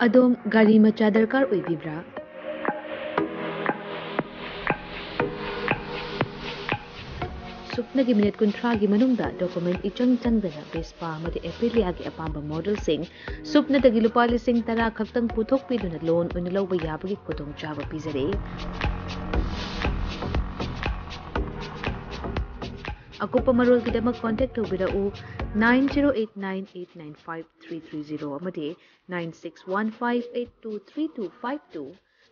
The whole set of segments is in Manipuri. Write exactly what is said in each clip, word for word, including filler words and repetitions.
ꯑꯗꯣꯝ ꯒꯥꯔꯤ ꯃꯆꯥ ꯗꯔꯀꯥꯔ ꯑꯣꯏꯕꯤꯕ꯭ꯔꯥ? ꯁꯨꯞꯅꯒꯤ ꯃꯤꯅꯤꯠ ꯀꯨꯟꯊ꯭ꯔꯥꯒꯤ ꯃꯅꯨꯡꯗ ꯗꯣꯀꯨꯃꯦꯟ ꯏꯆꯪ ꯆꯪꯗꯅ ꯚꯦꯁꯄꯥ ꯑꯃꯗꯤ ꯑꯦꯄ꯭ꯔꯤꯂꯤꯌꯥꯒꯤ ꯑꯄꯥꯝꯕ ꯃꯣꯗꯦꯜꯁꯤꯡ ꯁꯨꯞꯅꯗꯒꯤ ꯂꯨꯄꯥ ꯂꯤꯁꯤꯡ ꯇꯔꯥ ꯈꯛꯇꯪ ꯄꯨꯊꯣꯛꯄꯤꯗꯨꯅ ꯂꯣꯟ ꯑꯣꯏꯅ ꯂꯧꯕ ꯌꯥꯕꯒꯤ ꯈꯨꯗꯣꯡꯆꯥꯕ ꯄꯤꯖꯔꯤ꯫ ꯑꯀꯨꯞꯄ ꯃꯔꯣꯜꯒꯤꯗꯃꯛ ꯀꯣꯟꯇꯦꯛ ꯇꯧꯕꯤꯔꯛꯎ, nine zero eight nine eight nine five three three zero ꯑꯃꯗꯤ nine six one five eight two three two five two꯫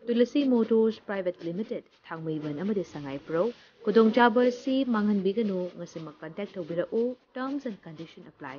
Tulsi motors private limited, Thangmeiband ꯑꯃꯗꯤ ꯁꯉꯥꯏꯄ꯭ꯔꯧ꯫ ꯈꯨꯗꯣꯡꯆꯥꯕ ꯑꯁꯤ ꯃꯥꯡꯍꯟꯕꯤꯒꯅꯨ꯫ ꯉꯁꯤꯃꯛ ꯀꯟꯇꯦꯛ ꯇꯧꯕꯤꯔꯛꯎ꯫ Terms and condition apply꯫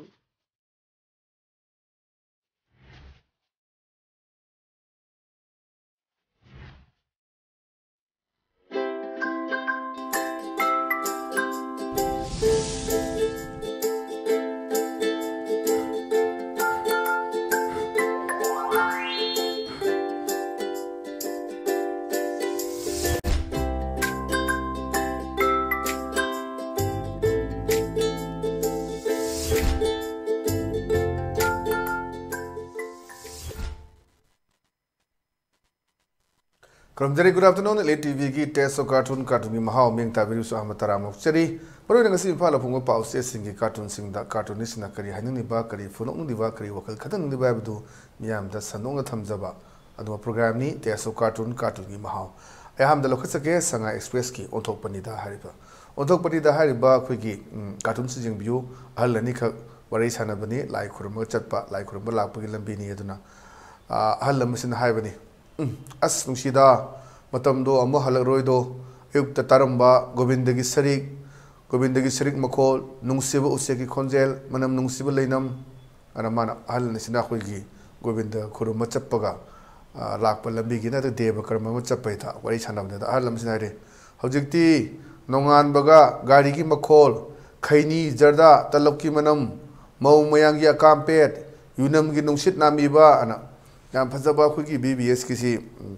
ꯈꯨꯔꯨꯝꯖꯔꯤ꯫ Good afternoon, Elite T ꯚꯤꯒꯤ Taste of Cartoon, ꯀꯥꯔꯇꯨꯟꯒꯤ ꯃꯍꯥꯎ ꯃꯤꯠꯌꯦꯡ ꯇꯥꯕꯤꯔꯤꯕꯁꯨ ꯑꯍꯥꯟꯕ ꯇꯔꯥꯝꯅ ꯑꯣꯛꯆꯔꯤ꯫ ꯃꯔꯨꯑꯣꯏꯅ ꯉꯁꯤ ꯏꯝꯐꯥꯜꯗ ꯐꯣꯡꯕ ꯄꯥꯎꯆꯦꯁꯤꯡꯒꯤ ꯀꯥꯔꯇꯨꯟꯁꯤꯡꯗ ꯀꯥꯔꯇꯨꯅꯤꯁꯁꯤꯡꯅ ꯀꯔꯤ ꯍꯥꯏꯅꯤꯡꯂꯤꯕ, ꯀꯔꯤ ꯐꯣꯡꯗꯣꯛꯅꯤꯡꯂꯤꯕ ꯍꯥꯏꯕꯗꯨ ꯃꯤꯌꯥꯝꯗ ꯁꯟꯗꯣꯛꯅ ꯊꯝꯖꯕ ꯑꯗꯨꯒꯨꯝꯕ ꯄ꯭ꯔꯣꯒ꯭ꯔꯥꯝꯅꯤ Taste of Cartoon, ꯀꯥꯔꯇꯨꯟꯒꯤ ꯃꯍꯥꯎ꯫ ꯑꯩ ꯑꯍꯥꯟꯕꯗ ꯂꯧꯈꯠꯆꯒꯦ ꯁꯉꯥꯏ ꯑꯦꯛꯁꯄ꯭ꯔꯦꯁꯀꯤ ꯑꯣꯟꯊꯣꯛꯄꯅꯤꯗ ꯍꯥꯏꯔꯤꯕ꯫ ꯑꯣꯟꯊꯣꯛꯄꯅꯤꯗ ꯍꯥꯏꯔꯤꯕ ꯑꯩꯈꯣꯏꯒꯤ, ꯎꯝ, ꯀꯥꯔꯇꯨꯟꯁꯤ ꯌꯦꯡꯕꯤꯌꯨ꯫ ꯑꯍꯜ ꯑꯅꯤꯈꯛ ꯋꯥꯔꯤ ꯁꯥꯟꯅꯕꯅꯤ, ꯂꯥꯏ ꯈꯨꯔꯨꯝꯕꯒ ꯆꯠꯄ, ꯂꯥꯏ ꯈꯨꯔꯨꯝꯕ ꯂꯥꯛꯄꯒꯤ ꯂꯝꯕꯤꯅꯤ꯫ ꯑꯗꯨꯅ, ꯑ, ꯑꯍꯜ ꯑꯃꯁꯤꯅ ꯍꯥꯏꯕꯅꯤ, "ꯎꯝ, ꯑꯁ ꯅꯨꯡꯁꯤꯗ, ꯃꯇꯝꯗꯣ ꯑꯃꯨꯛ ꯍꯜꯂꯛꯔꯣꯏꯗꯣ, ꯑꯌꯨꯛꯇ ꯇꯥꯔꯝꯕ ꯒꯣꯕꯤꯟꯗꯒꯤ ꯁꯔꯤꯛ, ꯒꯣꯕꯤꯟꯗꯒꯤ ꯁꯔꯤꯛ ꯃꯈꯣꯜ, ꯅꯨꯡꯁꯤꯕ ꯎꯆꯦꯛꯀꯤ ꯈꯣꯟꯖꯦꯜ, ꯃꯅꯝ ꯅꯨꯡꯁꯤꯕ ꯂꯩꯅꯝ"꯫ ꯑꯗꯨꯅ ꯃꯥꯅ, ꯑꯍꯜ ꯑꯅꯤꯁꯤꯅ ꯑꯩꯈꯣꯏꯒꯤ ꯒꯣꯕꯤꯟꯗ ꯈꯨꯔꯨꯝꯕ ꯆꯠꯄꯒ, ꯑ, ꯂꯥꯛꯄ ꯂꯝꯕꯤꯒꯤ ꯅꯠꯇ꯭ꯔ ꯗꯦꯕ ꯀꯔꯝ ꯑꯃ ꯆꯠꯄꯩꯗ ꯋꯥꯔꯤ ꯁꯥꯟꯅꯕꯗ ꯑꯍꯜ ꯑꯃꯁꯤꯅ ꯍꯥꯏꯔꯦ, "ꯍꯧꯖꯤꯛꯇꯤ ꯅꯣꯡꯉꯥꯟꯕꯒ ꯒꯥꯔꯤꯒꯤ ꯃꯈꯣꯜ, ꯈꯩꯅꯤ, ꯖꯔꯗꯥ, ꯇꯂꯞꯀꯤ ꯃꯅꯝ, ꯃꯧ ꯃꯌꯥꯝꯒꯤ ꯑꯀꯥꯝꯄꯦꯠ, ꯌꯨꯅꯝꯒꯤ ꯅꯨꯡꯁꯤꯠ ꯅꯥꯝꯕꯤꯕ" ꯑꯅ ꯌꯥꯝ ꯐꯖꯕ ꯑꯩꯈꯣꯏꯒꯤ ꯕꯤ ꯕꯤ ꯑꯦꯁꯀꯤꯁꯤ, ꯎꯝ,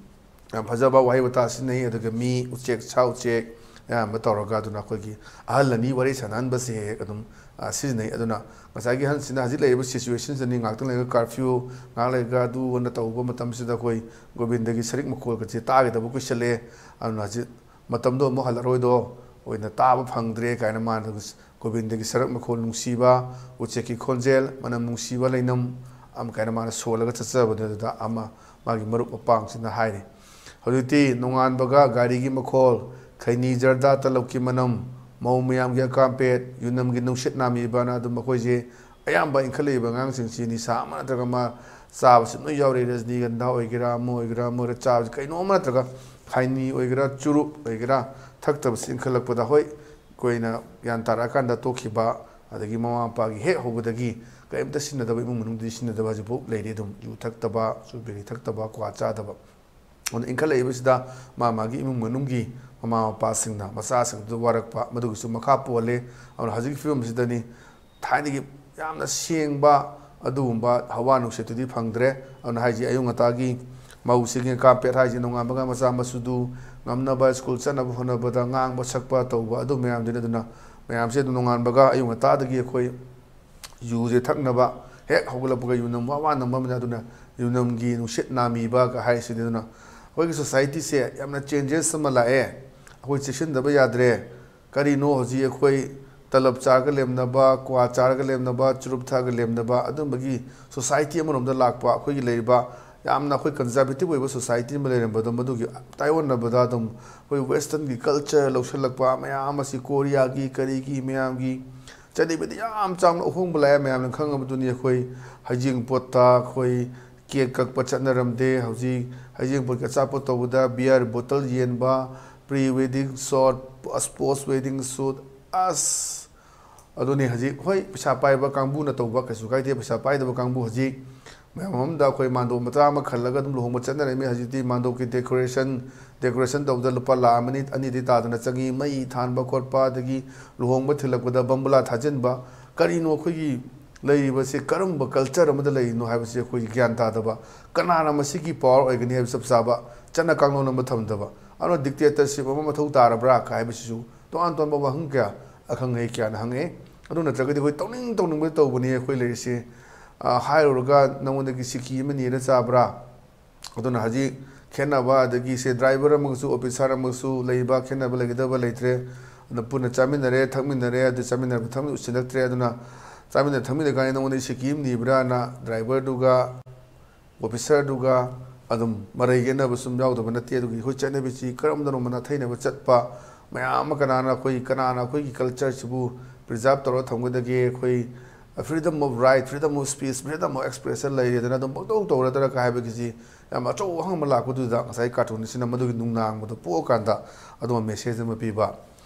ꯌꯥꯝ ꯐꯖꯕ ꯋꯥꯍꯩ ꯋꯥꯇꯥ ꯁꯤꯖꯤꯟꯅꯩ꯫ ꯑꯗꯨꯒ ꯃꯤ, ꯎꯆꯦꯛ, ꯁꯥ ꯎꯆꯦꯛ ꯑꯌꯥꯝꯕ ꯇꯧꯔꯒ, ꯑꯗꯨꯅ ꯑꯩꯈꯣꯏꯒꯤ ꯑꯍꯜ ꯑꯅꯤ ꯋꯥꯔꯤ ꯁꯥꯟꯅꯍꯟꯕꯁꯦ ꯍꯦꯛ ꯍꯦꯛ ꯑꯗꯨꯝ ꯑ, ꯁꯤꯖꯤꯟꯅꯩ꯫ ꯑꯗꯨꯅ ꯉꯁꯥꯏꯒꯤ ꯑꯍꯟꯁꯤꯅ ꯍꯧꯖꯤꯛ ꯂꯩꯔꯤꯕ ꯁꯤꯆꯨꯋꯦꯁꯟꯁꯤꯗꯅꯤ, ꯉꯥꯏꯍꯥꯛꯇꯪ ꯂꯩꯔꯒ ꯀꯥꯔꯐ꯭ꯌꯨ, ꯉꯥꯏꯍꯥꯛ ꯂꯩꯔꯒ ꯑꯗꯨ ꯑꯅ ꯇꯧꯕ ꯃꯇꯝꯁꯤꯗ ꯑꯩꯈꯣꯏ ꯒꯣꯕꯤꯟꯗꯒꯤ ꯁꯔꯤꯛ ꯃꯈꯣꯜꯒꯁꯦ ꯇꯥꯒꯗꯕ ꯀꯨꯏꯁꯜꯂꯛꯑꯦ꯫ ꯑꯗꯨꯅ ꯍꯧꯖꯤꯛ ꯃꯇꯝꯗꯣ ꯑꯃꯨꯛ ꯍꯜꯂꯔꯣꯏꯗꯣ ꯑꯣꯏꯅ ꯇꯥꯕ ꯐꯪꯗ꯭ꯔꯦ ꯀꯥꯏꯅ ꯃꯥꯅ ꯒꯣꯕꯤꯟꯗꯒꯤ ꯁꯔꯛ ꯃꯈꯣꯜ ꯅꯨꯡꯁꯤꯕ, ꯎꯆꯦꯛꯀꯤ ꯈꯣꯟꯖꯦꯜ, ꯃꯅꯝ ꯅꯨꯡꯁꯤꯕ ꯂꯩꯅꯝ ꯑꯃ ꯀꯥꯏꯅ ꯃꯥꯅ ꯁꯣꯜꯂꯒ ꯆꯠꯆꯕꯗꯨꯗ ꯑꯃ ꯃꯥꯒꯤ ꯃꯔꯨꯞ ꯃꯄꯥꯡꯁꯤꯅ ꯍꯥꯏꯔꯤ꯫ ꯍꯧꯖꯤꯛꯇꯤ ꯅꯣꯡꯉꯥꯟꯕꯒ ꯒꯥꯔꯤꯒꯤ ꯃꯈꯣꯜ, ꯈꯩꯅꯤ ꯖꯔꯗꯥ ꯇꯂꯞꯀꯤ ꯃꯅꯝ, ꯃꯧ ꯃꯌꯥꯝꯒꯤ ꯑꯀꯥꯝꯄꯦꯠ, ꯌꯨꯅꯝꯒꯤ ꯅꯨꯡꯁꯤꯠ ꯅꯥꯝꯃꯤꯕꯅ ꯑꯗꯨꯝ ꯃꯈꯣꯏꯁꯦ ꯑꯌꯥꯝꯕ ꯏꯟꯈꯠꯂꯛꯏꯕ ꯑꯉꯥꯡꯁꯤꯡꯁꯤ ꯅꯤꯁꯥ ꯑꯃ ꯅꯠꯇ꯭ꯔꯒ ꯑꯃ ꯆꯥꯕꯁꯤ ꯂꯣꯏ ꯌꯥꯎꯔꯤ꯫ ꯔꯖꯅꯤꯒꯟꯙꯥ ꯑꯣꯏꯒꯦꯔꯥ, ꯑꯃ ꯑꯣꯏꯒꯦꯔꯥ, ꯑꯃ ꯑꯣꯏꯒꯦꯔꯥ, ꯆꯥꯕꯁꯤ ꯀꯩꯅꯣꯝ ꯅꯠꯇ꯭ꯔꯒ ꯈꯩꯅꯤ ꯑꯣꯏꯒꯦꯔꯥ, ꯆꯨꯔꯨꯞ ꯑꯣꯏꯒꯦꯔꯥ, ꯊꯛꯇꯕꯁꯤ ꯏꯟꯈꯠꯂꯛꯄꯗ, ꯍꯣꯏ, ꯑꯩꯈꯣꯏꯅ ꯒ꯭ꯌꯥꯟ ꯇꯥꯔꯛꯑꯀꯥꯟꯗ ꯇꯣꯛꯈꯤꯕ, ꯑꯗꯒꯤ ꯃꯃꯥ ꯃꯄꯥꯒꯤ ꯍꯦꯛ ꯍꯧꯕꯗꯒꯤ ꯀꯔꯤꯝꯇ ꯁꯤꯖꯤꯟꯅꯗꯕ, ꯏꯃꯨꯡ ꯃꯅꯨꯡꯗꯗꯤ ꯁꯤꯖꯤꯟꯅꯗꯕ ꯍꯧꯖꯤꯛꯐꯥꯎ ꯂꯩꯔꯤ꯫ ꯑꯗꯨꯝ ꯌꯨ ꯊꯛꯇꯕ, ꯆꯨꯕꯦꯔꯤ ꯊꯛꯇꯕ, ꯀ꯭ꯋꯥ ꯆꯥꯗꯕ꯫ ꯑꯗꯨꯅ ꯏꯟꯈꯠꯂꯛꯏꯕꯁꯤꯗ ꯃꯥ ꯃꯥꯒꯤ ꯏꯃꯨꯡ ꯃꯅꯨꯡꯒꯤ ꯃꯃꯥ ꯃꯄꯥꯁꯤꯡꯅ ꯃꯆꯥꯁꯤꯡꯗꯨꯗ ꯋꯥꯔꯛꯄ, ꯃꯗꯨꯒꯤꯁꯨ ꯃꯈꯥ ꯄꯣꯜꯂꯦ꯫ ꯑꯗꯨꯅ ꯍꯧꯖꯤꯛꯀꯤ ꯐꯤꯕꯝꯁꯤꯗꯅꯤ ꯊꯥꯏꯅꯒꯤ ꯌꯥꯝꯅ ꯁꯦꯡꯕ ꯑꯗꯨꯒꯨꯝꯕ ꯍꯋꯥ ꯅꯨꯡꯁꯤꯠꯇꯨꯗꯤ ꯐꯪꯗ꯭ꯔꯦ꯫ ꯑꯗꯨꯅ ꯍꯥꯏꯁꯤ, ꯑꯌꯨꯛ ꯉꯟꯇꯥꯒꯤ ꯃꯧꯁꯤꯡꯒꯤ ꯀꯥꯔꯄꯦꯠ ꯍꯥꯏꯁꯤ ꯅꯣꯡꯉꯥꯟꯕꯒ ꯃꯆꯥ ꯃꯁꯨꯗꯨ ꯉꯝꯅꯕ ꯁ꯭ꯀꯨꯜ ꯆꯠꯅꯕ ꯍꯣꯠꯅꯕꯗ ꯉꯥꯡꯕ ꯁꯛꯄ ꯇꯧꯕ ꯑꯗꯨ ꯃꯌꯥꯝꯗꯨꯅꯤ꯫ ꯑꯗꯨꯅ ꯃꯌꯥꯝꯁꯦ ꯑꯗꯨꯝ ꯅꯣꯡꯉꯥꯟꯕꯒ ꯑꯌꯨꯛ ꯉꯟꯇꯥꯗꯒꯤ ꯑꯩꯈꯣꯏ ꯌꯨꯁꯦ ꯊꯛꯅꯕ, ꯍꯦꯛ ꯍꯧꯒꯠꯂꯛꯄꯒ ꯌꯨꯅꯝ ꯋꯥ ꯋꯥ ꯅꯝꯕ ꯑꯃꯅ, ꯑꯗꯨꯅ ꯌꯨꯅꯝꯒꯤ ꯅꯨꯡꯁꯤꯠ ꯅꯥꯝꯃꯤꯕꯒ ꯍꯥꯏꯔꯤꯁꯤꯅꯤ꯫ ꯑꯗꯨꯅ ꯑꯩꯈꯣꯏꯒꯤ ꯁꯣꯁꯥꯏꯇꯤꯁꯦ ꯌꯥꯝꯅ ꯆꯦꯟꯖꯦꯁ ꯑꯃ ꯂꯥꯛꯑꯦ꯫ ꯑꯩꯈꯣꯏ ꯆꯦꯛꯁꯤꯟꯗꯕ ꯌꯥꯗ꯭ꯔꯦ꯫ ꯀꯔꯤꯅꯣ ꯍꯧꯖꯤꯛ ꯑꯩꯈꯣꯏ ꯇꯂꯞ ꯆꯥꯔꯒ ꯂꯦꯝꯅꯕ, ꯀ꯭ꯋꯥ ꯆꯥꯔꯒ ꯂꯦꯝꯅꯕ, ꯆꯨꯔꯨꯞ ꯊꯛꯑꯒ ꯂꯦꯝꯅꯕ, ꯑꯗꯨꯝꯕꯒꯤ ꯁꯣꯁꯥꯏꯇꯤ ꯑꯃꯔꯣꯝꯗ ꯂꯥꯛꯄ, ꯑꯩꯈꯣꯏꯒꯤ ꯂꯩꯔꯤꯕ ꯌꯥꯝꯅ ꯑꯩꯈꯣꯏ ꯀꯟꯖꯔꯕꯦꯇꯤꯕ ꯑꯣꯏꯕ ꯁꯣꯁꯥꯏꯇꯤ ꯑꯃ ꯂꯩꯔꯝꯕꯗꯣ, ꯃꯗꯨꯒꯤ ꯇꯥꯏꯑꯣꯟꯅꯕꯗ ꯑꯗꯨꯝ ꯑꯩꯈꯣꯏ ꯋꯦꯁꯇꯔꯟꯒꯤ ꯀꯜꯆꯔ ꯂꯧꯁꯤꯜꯂꯛꯄ ꯃꯌꯥꯝ ꯑꯁꯤ, ꯀꯣꯔꯤꯌꯥꯒꯤ ꯀꯔꯤꯒꯤ ꯃꯌꯥꯝꯒꯤ ꯆꯠꯅꯕꯤꯗ ꯌꯥꯝ ꯆꯥꯎꯅ ꯑꯍꯣꯡꯕ ꯂꯥꯛꯑꯦ꯫ ꯃꯌꯥꯝꯅ ꯈꯪꯉꯕꯗꯨꯅꯤ, ꯑꯩꯈꯣꯏ ꯍꯩꯖꯤꯡꯄꯣꯠꯇ ꯑꯩꯈꯣꯏ ꯀꯦꯛ ꯀꯛꯄ ꯆꯠꯅꯔꯝꯗꯦ꯫ ꯍꯧꯖꯤꯛ ꯍꯩꯖꯤꯡꯄꯣꯠꯀꯤ ꯑꯆꯥꯄꯣꯠ ꯇꯧꯕꯗ ꯕꯤꯌꯔ ꯕꯣꯇꯜ ꯌꯦꯟꯕ, ꯄ꯭ꯔꯤ ꯋꯦꯗꯤꯡ ꯁꯣꯠ, ꯄꯣꯁ ꯋꯦꯗꯤꯡ ꯁꯨꯠ, ꯑꯁ! ꯑꯗꯨꯅꯤ ꯍꯧꯖꯤꯛ, ꯍꯣꯏ, ꯄꯩꯁꯥ ꯄꯥꯏꯕ ꯀꯥꯡꯕꯨꯅ ꯇꯧꯕ ꯀꯩꯁꯨ ꯀꯥꯏꯗꯦ꯫ ꯄꯩꯁꯥ ꯄꯥꯏꯗꯕ ꯀꯥꯡꯕꯨ ꯍꯧꯖꯤꯛ ꯃꯌꯥꯝ ꯑꯃꯗ ꯑꯩꯈꯣꯏ ꯃꯥꯟꯗꯣꯞ ꯃꯆꯥ ꯑꯃ ꯈꯜꯂꯒ ꯑꯗꯨꯝ ꯂꯨꯍꯣꯡꯕ ꯆꯠꯅꯔꯝꯃꯤ꯫ ꯍꯧꯖꯤꯛꯇꯤ ꯃꯥꯟꯗꯣꯞꯀꯤ ꯗꯦꯀꯣꯔꯦꯁꯟ, ꯗꯦꯀꯣꯔꯦꯁꯟ ꯇꯧꯕꯗ ꯂꯨꯄꯥ ꯂꯥꯈ ꯑꯃꯅꯤ, ꯑꯅꯤꯗꯤ ꯇꯥꯗꯅ ꯆꯪꯉꯤ꯫ ꯃꯩ ꯊꯥꯟꯕ ꯈꯣꯠꯄ, ꯑꯗꯒꯤ ꯂꯨꯍꯣꯡꯕ ꯊꯤꯜꯂꯛꯄꯗ ꯕꯝꯕꯨꯂꯥ ꯊꯥꯖꯤꯟꯕ, ꯀꯔꯤꯅꯣ ꯑꯩꯈꯣꯏꯒꯤ ꯂꯩꯔꯤꯕꯁꯤ ꯀꯔꯝꯕ ꯀꯜꯆꯔ ꯑꯃꯗ ꯂꯩꯔꯤꯅꯣ ꯍꯥꯏꯕꯁꯤ ꯑꯩꯈꯣꯏꯒꯤ ꯒ꯭ꯌꯥꯟ ꯇꯥꯗꯕ, ꯀꯅꯥꯅ ꯃꯁꯤꯒꯤ ꯄꯥꯋꯔ ꯑꯣꯏꯒꯅꯤ ꯍꯥꯏꯕ ꯆꯞ ꯆꯥꯕ ꯆꯠꯅ ꯀꯥꯡꯂꯣꯟ ꯑꯃ ꯊꯝꯗꯕ, ꯑꯗꯨꯅ ꯗꯤꯛꯇꯦꯇꯔꯁꯤꯞ ꯑꯃ ꯃꯊꯧ ꯇꯥꯔꯕ꯭ꯔꯥ ꯍꯥꯏꯕꯁꯤꯁꯨ ꯇꯣꯉꯥꯟ ꯇꯣꯉꯥꯟꯕ ꯋꯥꯍꯪ ꯀꯌꯥ ꯑꯈꯪ ꯑꯍꯩ ꯀꯌꯥꯅ ꯍꯪꯉꯛꯏ꯫ ꯑꯗꯨ ꯅꯠꯇ꯭ꯔꯒꯗꯤ ꯑꯩꯈꯣꯏ ꯇꯧꯅꯤꯡ ꯇꯧꯅꯤꯡꯕꯗ ꯇꯧꯕꯅꯤ ꯑꯩꯈꯣꯏ ꯂꯩꯔꯤꯁꯤ꯫ ꯑ, ꯍꯥꯏꯔꯨꯔꯒ ꯅꯉꯣꯟꯗꯒꯤ ꯁꯤꯀꯤ ꯑꯃ ꯅꯤꯔ ꯆꯥꯕ꯭ꯔꯥ? ꯑꯗꯨꯅ ꯍꯧꯖꯤꯛ ꯈꯦꯠꯅꯕ, ꯑꯗꯒꯤ ꯁꯦ driver ꯑꯃꯒꯁꯨ officer ꯑꯃꯒꯁꯨ ꯂꯩꯕ ꯈꯦꯠꯅꯕ ꯂꯩꯒꯗꯕ ꯂꯩꯇ꯭ꯔꯦ꯫ ꯑꯗꯨꯅ ꯄꯨꯟꯅ ꯆꯥꯃꯤꯟꯅꯔꯦ, ꯊꯛꯃꯤꯟꯅꯔꯦ, ꯑꯗꯨ ꯆꯥꯃꯤꯟꯅꯔꯕ ꯊꯛꯃꯤꯟꯅ ꯎꯁꯤꯜꯂꯛꯇ꯭ꯔꯦ꯫ ꯑꯗꯨꯅ ꯆꯥꯃꯤꯟꯅ ꯊꯛꯃꯤꯟꯅ ꯀꯥꯟꯗ ꯅꯉꯣꯟꯗ ꯁꯤꯀꯤ ꯑꯃ ꯅꯤꯕ꯭ꯔꯥꯅ driverꯗꯨꯒ officerꯗꯨꯒ ꯑꯗꯨꯝ ꯃꯔꯩ ꯌꯦꯠꯅꯕ ꯁꯨꯝ ꯌꯥꯎꯗꯕ ꯅꯠꯇꯦ꯫ ꯑꯗꯨꯒꯤ ꯑꯩꯈꯣꯏ ꯆꯠꯅꯕꯤꯁꯤ ꯀꯔꯝꯗꯅꯣ ꯅꯥꯊꯩꯅꯕ ꯆꯠꯄ ꯃꯌꯥꯝ ꯑꯃ, ꯀꯅꯥꯅ ꯑꯩꯈꯣꯏ, ꯀꯅꯥꯅ ꯑꯩꯈꯣꯏꯒꯤ cultureꯁꯤꯕꯨ preserve ꯇꯧꯔꯒ ꯊꯝꯒꯗꯒꯦ? ꯑꯩꯈꯣꯏ freedom of right, freedom of speech, freedom of expression ꯂꯩꯔꯦꯗꯅ, ꯑꯗꯨꯝ ꯄꯪꯇꯧ ꯇꯧꯔꯗ꯭ꯔꯥ ꯀꯥꯏ ꯍꯥꯏꯕꯒꯤꯁꯤ ꯌꯥꯝ ꯑꯆꯧꯕ ꯋꯥꯍꯪ ꯑꯃ ꯂꯥꯛꯄꯗꯨꯗ ꯉꯁꯥꯏ cartoonistꯁꯤꯅ ꯃꯗꯨꯒꯤ ꯅꯨꯡꯅꯥꯡꯕꯗꯣ ꯄꯣꯛꯑꯀꯥꯟꯗ ꯑꯗꯨꯝꯕ message ꯑꯃ ꯄꯤꯕ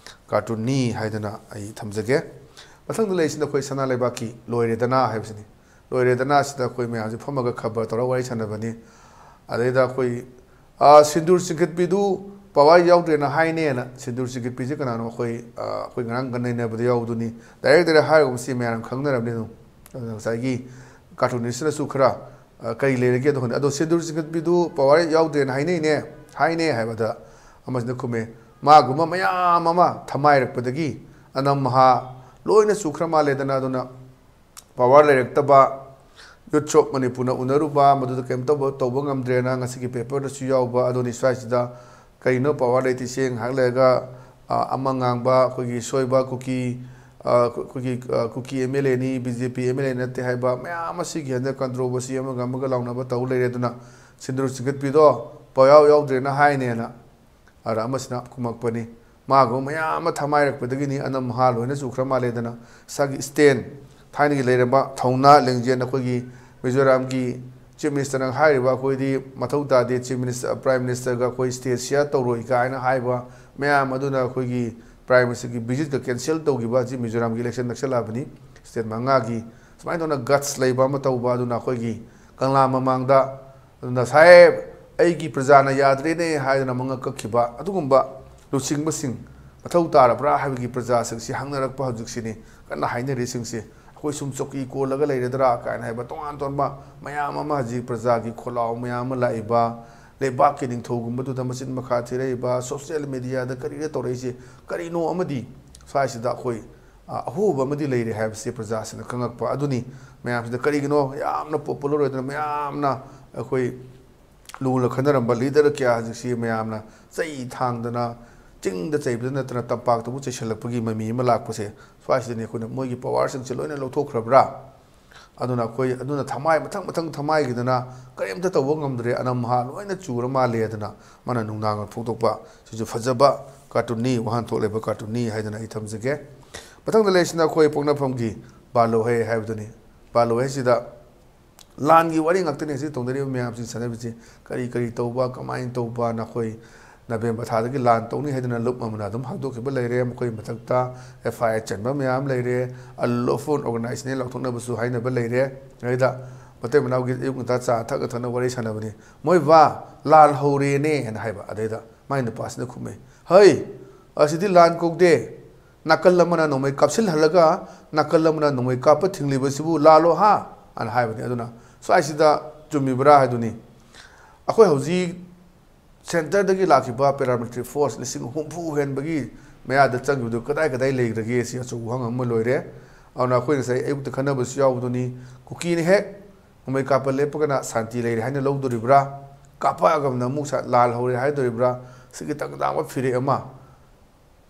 cartoonꯅꯤ ꯍꯥꯏꯗꯅ ꯑꯩ ꯊꯝꯖꯒꯦ꯫ ꯃꯊꯪꯗ ꯂꯩꯔꯤꯁꯤꯅ ꯑꯩꯈꯣꯏ ꯁꯅꯥ ꯂꯩꯕꯥꯛꯀꯤ ꯂꯣꯏꯔꯦꯗꯅ ꯍꯥꯏꯕꯁꯤꯅꯤ꯫ ꯂꯣꯏꯔꯦꯗꯅ ꯁꯤꯗ ꯑꯩꯈꯣꯏ ꯃꯌꯥꯝꯁꯦ ꯐꯝꯃꯒ ꯈꯕꯔ ꯇꯧꯔꯒ ꯋꯥꯔꯤ ꯁꯥꯟꯅꯕꯅꯤ꯫ ꯑꯗꯩꯗ ꯑꯩꯈꯣꯏ, ꯑ, ꯁꯤꯟꯗꯨꯔ ꯆꯤꯡꯈꯠꯄꯤꯗꯨ power ꯌꯥꯎꯗ꯭ꯔꯦꯅ ꯍꯥꯏꯅꯦꯅ꯫ ꯁꯤꯟꯗꯨꯔ ꯆꯤꯡꯈꯠꯄꯤꯁꯦ ꯀꯅꯥꯅꯣ? ꯑꯩꯈꯣꯏ, ꯑ, ꯑꯩꯈꯣꯏ ꯉꯔꯥꯡ ꯅꯩꯅꯕꯗ ꯌꯥꯎꯕꯗꯨꯅꯤ꯫ Direct direct ꯍꯥꯏꯔꯒꯨꯝꯁꯤ ꯃꯌꯥꯝ ꯈꯪꯅꯔꯕꯅꯤ ꯑꯗꯨꯝ꯫ ꯑꯗꯨꯅ ꯉꯁꯥꯏꯒꯤ cartoonistꯅꯁꯨ ꯈꯔ, ꯑ, ꯀꯔꯤ ꯂꯩꯔꯒꯦ ꯑꯗꯣ ꯈꯪꯗꯦ꯫ ꯑꯗꯣ ꯁꯤꯟꯗꯨꯔ ꯆꯤꯡꯈꯠꯄꯤꯗꯨ power ꯌꯥꯎꯗ꯭ꯔꯦꯅ ꯍꯥꯏꯅꯩꯅꯦ, ꯍꯥꯏꯅꯦ ꯍꯥꯏꯕꯗ ꯑꯃꯁꯤꯅ ꯈꯨꯝꯃꯦ, ꯃꯥꯒꯨꯝꯕ ꯃꯌꯥꯝ ꯑꯃ ꯊꯃꯥꯏꯔꯛꯄꯗꯒꯤ ꯑꯅꯝ ꯃꯍꯥ ꯂꯣꯏꯅ ꯆꯨꯈ꯭ꯔ ꯃꯥꯜꯂꯦꯗꯅ꯫ ꯑꯗꯨꯅ power ꯂꯩꯔꯛꯇꯕ, Youth Shop ꯃꯅꯤꯄꯨꯔꯅ ꯎꯅꯔꯨꯕ, ꯃꯗꯨꯗ ꯀꯔꯤꯝꯇ ꯇꯧꯕ ꯉꯝꯗ꯭ꯔꯦꯅ ꯉꯁꯤꯒꯤ paperꯗꯁꯨ ꯌꯥꯎꯕ꯫ ꯑꯗꯨꯅꯤ ꯁ꯭ꯋꯥꯏꯁꯤꯗ ꯀꯔꯤꯅꯣ power ꯂꯩꯇ꯭ꯔꯤꯁꯦ? ꯉꯥꯏꯍꯥꯛ ꯂꯩꯔꯒ, ꯑ, ꯑꯃ ꯉꯥꯡꯕ ꯑꯩꯈꯣꯏꯒꯤ ꯁꯣꯏꯕ ꯀꯨꯀꯤ, ꯑ, ꯑꯩꯈꯣꯏꯒꯤ, ꯑ, ꯀꯨꯀꯤ MLAꯅꯤ, BJP MLA ꯅꯠꯇꯦ ꯍꯥꯏꯕ ꯃꯌꯥꯝ ꯑꯃ ꯁꯤꯒꯤ ꯍꯟꯗꯛ controversy ꯑꯃꯒ ꯑꯃꯒ ꯂꯥꯎꯅꯕ ꯇꯧ ꯂꯩꯔꯦ꯫ ꯑꯗꯨꯅ ꯁꯤꯟꯗꯨꯔ ꯆꯤꯡꯈꯠꯄꯤꯗꯣ ꯄꯥꯎꯌꯥꯎ ꯌꯥꯎꯗ꯭ꯔꯦꯅ ꯍꯥꯏꯅꯦꯅ꯫ ꯑꯗ ꯑꯃꯁꯤꯅ ꯈꯨꯝꯃꯛꯄꯅꯤ, ꯃꯥꯒꯨꯝꯕ ꯃꯌꯥꯝ ꯑꯃ ꯊꯃꯥꯏꯔꯛꯄꯗꯒꯤꯅꯤ, ꯑꯅꯝ ꯍꯥ ꯂꯣꯏꯅ ꯆꯨꯈ꯭ꯔ ꯃꯥꯜꯂꯦꯗꯅ꯫ ꯏꯁꯥꯒꯤ stand, ꯊꯥꯏꯅꯒꯤ ꯂꯩꯔꯝꯕ ꯊꯧꯅꯥ ꯂꯤꯡꯖꯦꯜ ꯑꯩꯈꯣꯏꯒꯤ ꯃꯤꯖꯣꯔꯥꯝꯒꯤ Chief Ministerꯅ ꯍꯥꯏꯔꯤꯕ, ꯑꯩꯈꯣꯏꯗꯤ ꯃꯊꯧ ꯇꯥꯗꯦ, Chief Minister, Prime Ministerꯒ ꯑꯩꯈꯣꯏ stage share ꯇꯧꯔꯣꯏ ꯀꯥꯏꯅ ꯍꯥꯏꯕ ꯃꯌꯥꯝ ꯑꯗꯨꯅ ꯑꯩꯈꯣꯏꯒꯤ Prime Ministerꯒꯤ visitꯀ cancel ꯇꯧꯈꯤꯕ ꯑꯁꯤ ꯃꯤꯖꯣꯔꯥꯝꯒꯤ election ꯅꯛꯁꯜꯂꯛꯑꯕꯅꯤ, state ꯃꯉꯥꯒꯤ꯫ ꯁꯨꯃꯥꯏꯅ ꯇꯧꯅ guts ꯂꯩꯕ ꯑꯃ ꯇꯧꯕ ꯑꯗꯨꯅ ꯑꯩꯈꯣꯏꯒꯤ ꯀꯪꯂꯥ ꯃꯃꯥꯡꯗ ꯑꯗꯨꯅ ꯁꯥꯍꯦꯕ, ꯑꯩꯒꯤ ꯄ꯭ꯔꯖꯥꯅ ꯌꯥꯗ꯭ꯔꯦꯅꯦ ꯍꯥꯏꯗꯅ ꯃꯉꯛ ꯀꯛꯈꯤꯕ ꯑꯗꯨꯒꯨꯝꯕ ꯂꯨꯆꯤꯡꯕꯁꯤꯡ ꯃꯊꯧ ꯇꯥꯔꯕ꯭ꯔꯥ ꯍꯥꯏꯕꯒꯤ ꯄ꯭ꯔꯖꯥꯁꯤꯡꯁꯤ ꯍꯪꯅꯔꯛꯄ ꯍꯧꯖꯤꯛꯁꯤꯅꯤ ꯀꯟꯅ ꯍꯥꯏꯅꯔꯤꯁꯤꯡꯁꯤ꯫ ꯑꯩꯈꯣꯏ ꯁꯨꯝ ꯆꯧꯀꯤ ꯀꯣꯜꯂꯒ ꯂꯩꯔꯗ꯭ꯔꯥ ꯀꯥꯏꯅ ꯍꯥꯏꯕ ꯇꯣꯉꯥꯟ ꯇꯣꯉꯥꯟꯕ ꯃꯌꯥꯝ ꯑꯃ ꯍꯧꯖꯤꯛ ꯄ꯭ꯔꯖꯥꯒꯤ ꯈꯣꯜꯂꯥꯎ ꯃꯌꯥꯝ ꯑꯃ ꯂꯥꯛꯏꯕ, ꯂꯩꯕꯥꯛꯀꯤ ꯅꯤꯡꯊꯧꯒꯨꯝꯕꯗꯨꯗ ꯃꯆꯤꯟ ꯃꯈꯥ ꯊꯤꯔꯛꯏꯕ, social mediaꯗ ꯀꯔꯤꯗ ꯇꯧꯔꯛꯏꯁꯤ ꯀꯔꯤꯅꯣ ꯑꯃꯗꯤ ꯁ꯭ꯋꯥꯏꯁꯤꯗ ꯑꯩꯈꯣꯏ ꯑ, ꯑꯍꯣꯕ ꯑꯃꯗꯤ ꯂꯩꯔꯦ ꯍꯥꯏꯕꯁꯤ ꯄ꯭ꯔꯖꯥꯁꯤꯡꯅ ꯈꯪꯉꯛꯄ ꯑꯗꯨꯅꯤ꯫ ꯃꯌꯥꯝꯁꯤꯗ ꯀꯔꯤꯒꯤꯅꯣ ꯌꯥꯝꯅ popular ꯑꯣꯏꯗꯅ ꯃꯌꯥꯝꯅ ꯑꯩꯈꯣꯏ ꯂꯨꯅ ꯈꯟꯅꯔꯝꯕ leader ꯀꯌꯥ ꯍꯧꯖꯤꯛꯁꯤ ꯃꯌꯥꯝꯅ ꯆꯩ ꯊꯥꯡꯗꯅ ꯆꯤꯡꯗ ꯆꯩꯕꯗ ꯅꯠꯇꯅ ꯇꯝꯄꯥꯛꯇꯕꯨ ꯆꯩꯁꯜꯂꯛꯄꯒꯤ ꯃꯃꯤ ꯑꯃ ꯂꯥꯛꯄꯁꯦ, ꯁ꯭ꯋꯥꯏꯁꯤꯗꯅꯤ ꯑꯩꯈꯣꯏꯅ ꯃꯣꯏꯒꯤ powerꯁꯤꯡꯁꯦ ꯂꯣꯏꯅ ꯂꯧꯊꯣꯛꯈ꯭ꯔꯕ꯭ꯔꯥ? ꯑꯗꯨꯅ ꯑꯩꯈꯣꯏ, ꯑꯗꯨꯅ ꯊꯃꯥꯏ ꯃꯊꯪ ꯃꯊꯪ ꯊꯃꯥꯏꯒꯤꯗꯅ ꯀꯔꯤꯝꯇ ꯇꯧꯕ ꯉꯝꯗ꯭ꯔꯦ, ꯑꯅꯝꯍꯥ ꯂꯣꯏꯅ ꯆꯨꯔ ꯃꯥꯜꯂꯦ ꯑꯗꯨꯅ ꯃꯥꯅ ꯅꯨꯡꯗꯥꯡ ꯐꯣꯡꯗꯣꯛꯄ ꯁꯤꯁꯨ ꯐꯖꯕ cartoonꯅꯤ, ꯋꯥꯍꯟꯊꯣꯛ ꯂꯩꯕ cartoonꯅꯤ ꯍꯥꯏꯗꯅ ꯑꯩ ꯊꯝꯖꯒꯦ꯫ ꯃꯊꯪꯗ ꯂꯩꯔꯤꯁꯤꯅ ꯑꯩꯈꯣꯏ ꯄꯣꯛꯅꯐꯝꯒꯤ ꯕꯥꯂꯣꯍꯦ ꯍꯥꯏꯕꯗꯨꯅꯤ꯫ ꯕꯥꯂꯣꯍꯦꯁꯤꯗ ꯂꯥꯟꯒꯤ ꯋꯥꯔꯤ ꯉꯥꯛꯇꯅꯤ ꯍꯧꯖꯤꯛ ꯇꯧꯅꯔꯤꯕ ꯃꯌꯥꯝꯁꯤꯡ ꯁꯥꯟꯅꯔꯤꯕꯁꯤ꯫ ꯀꯔꯤ ꯀꯔꯤ ꯇꯧꯕ, ꯀꯃꯥꯏꯅ ꯇꯧꯕ, ꯅꯈꯣꯏ ꯅꯕꯦꯝꯕꯔ ꯊꯥꯗꯒꯤ ꯂꯥꯟ ꯇꯧꯅꯤ ꯍꯥꯏꯗꯅ ꯂꯨꯞ ꯑꯃꯅ ꯑꯗꯨꯝ ꯍꯧꯗꯣꯛꯈꯤꯕ ꯂꯩꯔꯦ꯫ ꯃꯈꯣꯏ ꯃꯊꯛꯇ F I R ꯆꯟꯕ ꯃꯌꯥꯝ ꯂꯩꯔꯦ꯫ ꯑꯜꯂꯣꯐꯣꯟ organizeꯅꯦ ꯂꯥꯎꯊꯣꯛꯅꯕꯁꯨ ꯍꯥꯏꯅꯕ ꯂꯩꯔꯦ꯫ ꯑꯗꯩꯗ ꯃꯇꯩ ꯃꯅꯥꯎꯒꯤ ꯑꯌꯨꯛ ꯉꯟꯇꯥ ꯆꯥ ꯊꯛꯑ ꯊꯛꯅ ꯋꯥꯔꯤ ꯁꯥꯟꯅꯕꯅꯤ꯫ "ꯃꯣꯏ ꯕꯥ, ꯂꯥꯜ ꯍꯧꯔꯦꯅꯦ" ꯍꯥꯏꯅ ꯍꯥꯏꯕ꯫ ꯑꯗꯩꯗ ꯃꯥꯏ ꯅꯨꯄꯥꯁꯤꯅ ꯈꯨꯝꯃꯦ, "ꯍꯩ, ꯑꯁꯤꯗꯤ ꯂꯥꯟ ꯀꯧꯗꯦ꯫ ꯅꯥꯀꯜ ꯑꯃꯅ ꯅꯣꯡꯃꯩ ꯀꯥꯞꯁꯤꯜꯍꯜꯂꯒ ꯅꯥꯀꯜ ꯑꯃꯅ ꯅꯣꯡꯃꯩ ꯀꯥꯞꯄ ꯊꯤꯡꯂꯤꯕꯁꯤꯕꯨ ꯂꯥꯜꯂꯣ ꯍꯥ?" ꯑꯅ ꯍꯥꯏꯕꯅꯤ꯫ ꯑꯗꯨꯅ ꯁ꯭ꯋꯥꯏꯁꯤꯗ ꯆꯨꯝꯃꯤꯕ꯭ꯔꯥ ꯍꯥꯏꯗꯨꯅꯤ꯫ ꯑꯩꯈꯣꯏ ꯍꯧꯖꯤꯛ centreꯗꯒꯤ ꯂꯥꯛꯈꯤꯕ paramilitary force ꯂꯤꯁꯤꯡ ꯍꯨꯝꯐꯨ ꯍꯦꯟꯕꯒꯤ ꯃꯌꯥꯗ ꯆꯪꯈꯤꯕꯗꯨ ꯀꯗꯥꯏ ꯀꯗꯥꯏ ꯂꯩꯈ꯭ꯔꯒꯦ? ꯁꯤ ꯑꯆꯧꯕ ꯋꯥꯍꯪ ꯑꯃ ꯂꯣꯏꯔꯦ꯫ ꯑꯗꯨꯅ ꯑꯩꯈꯣꯏ ꯉꯁꯥꯏ ꯑꯌꯨꯛꯇ ꯈꯟꯅꯕꯁꯨ ꯌꯥꯎꯕꯗꯨꯅꯤ, ꯀꯨꯀꯤꯅ ꯍꯦꯛ ꯅꯣꯡꯃꯩ ꯀꯥꯞꯄ ꯂꯦꯞꯄꯒꯅ ꯁꯥꯟꯇꯤ ꯂꯩꯔꯦ ꯍꯥꯏꯅ ꯂꯧꯗꯣꯔꯤꯕ꯭ꯔꯥ? ꯀꯥꯞꯄꯛꯑꯒꯅ ꯑꯃꯨꯛ ꯁ-, ꯂꯥꯜ ꯍꯧꯔꯦ ꯍꯥꯏꯗꯣꯔꯤꯕ꯭ꯔꯥ? ꯁꯤꯒꯤ ꯇꯪꯖꯥꯕ ꯐꯤꯔꯦꯞ ꯑꯃ꯫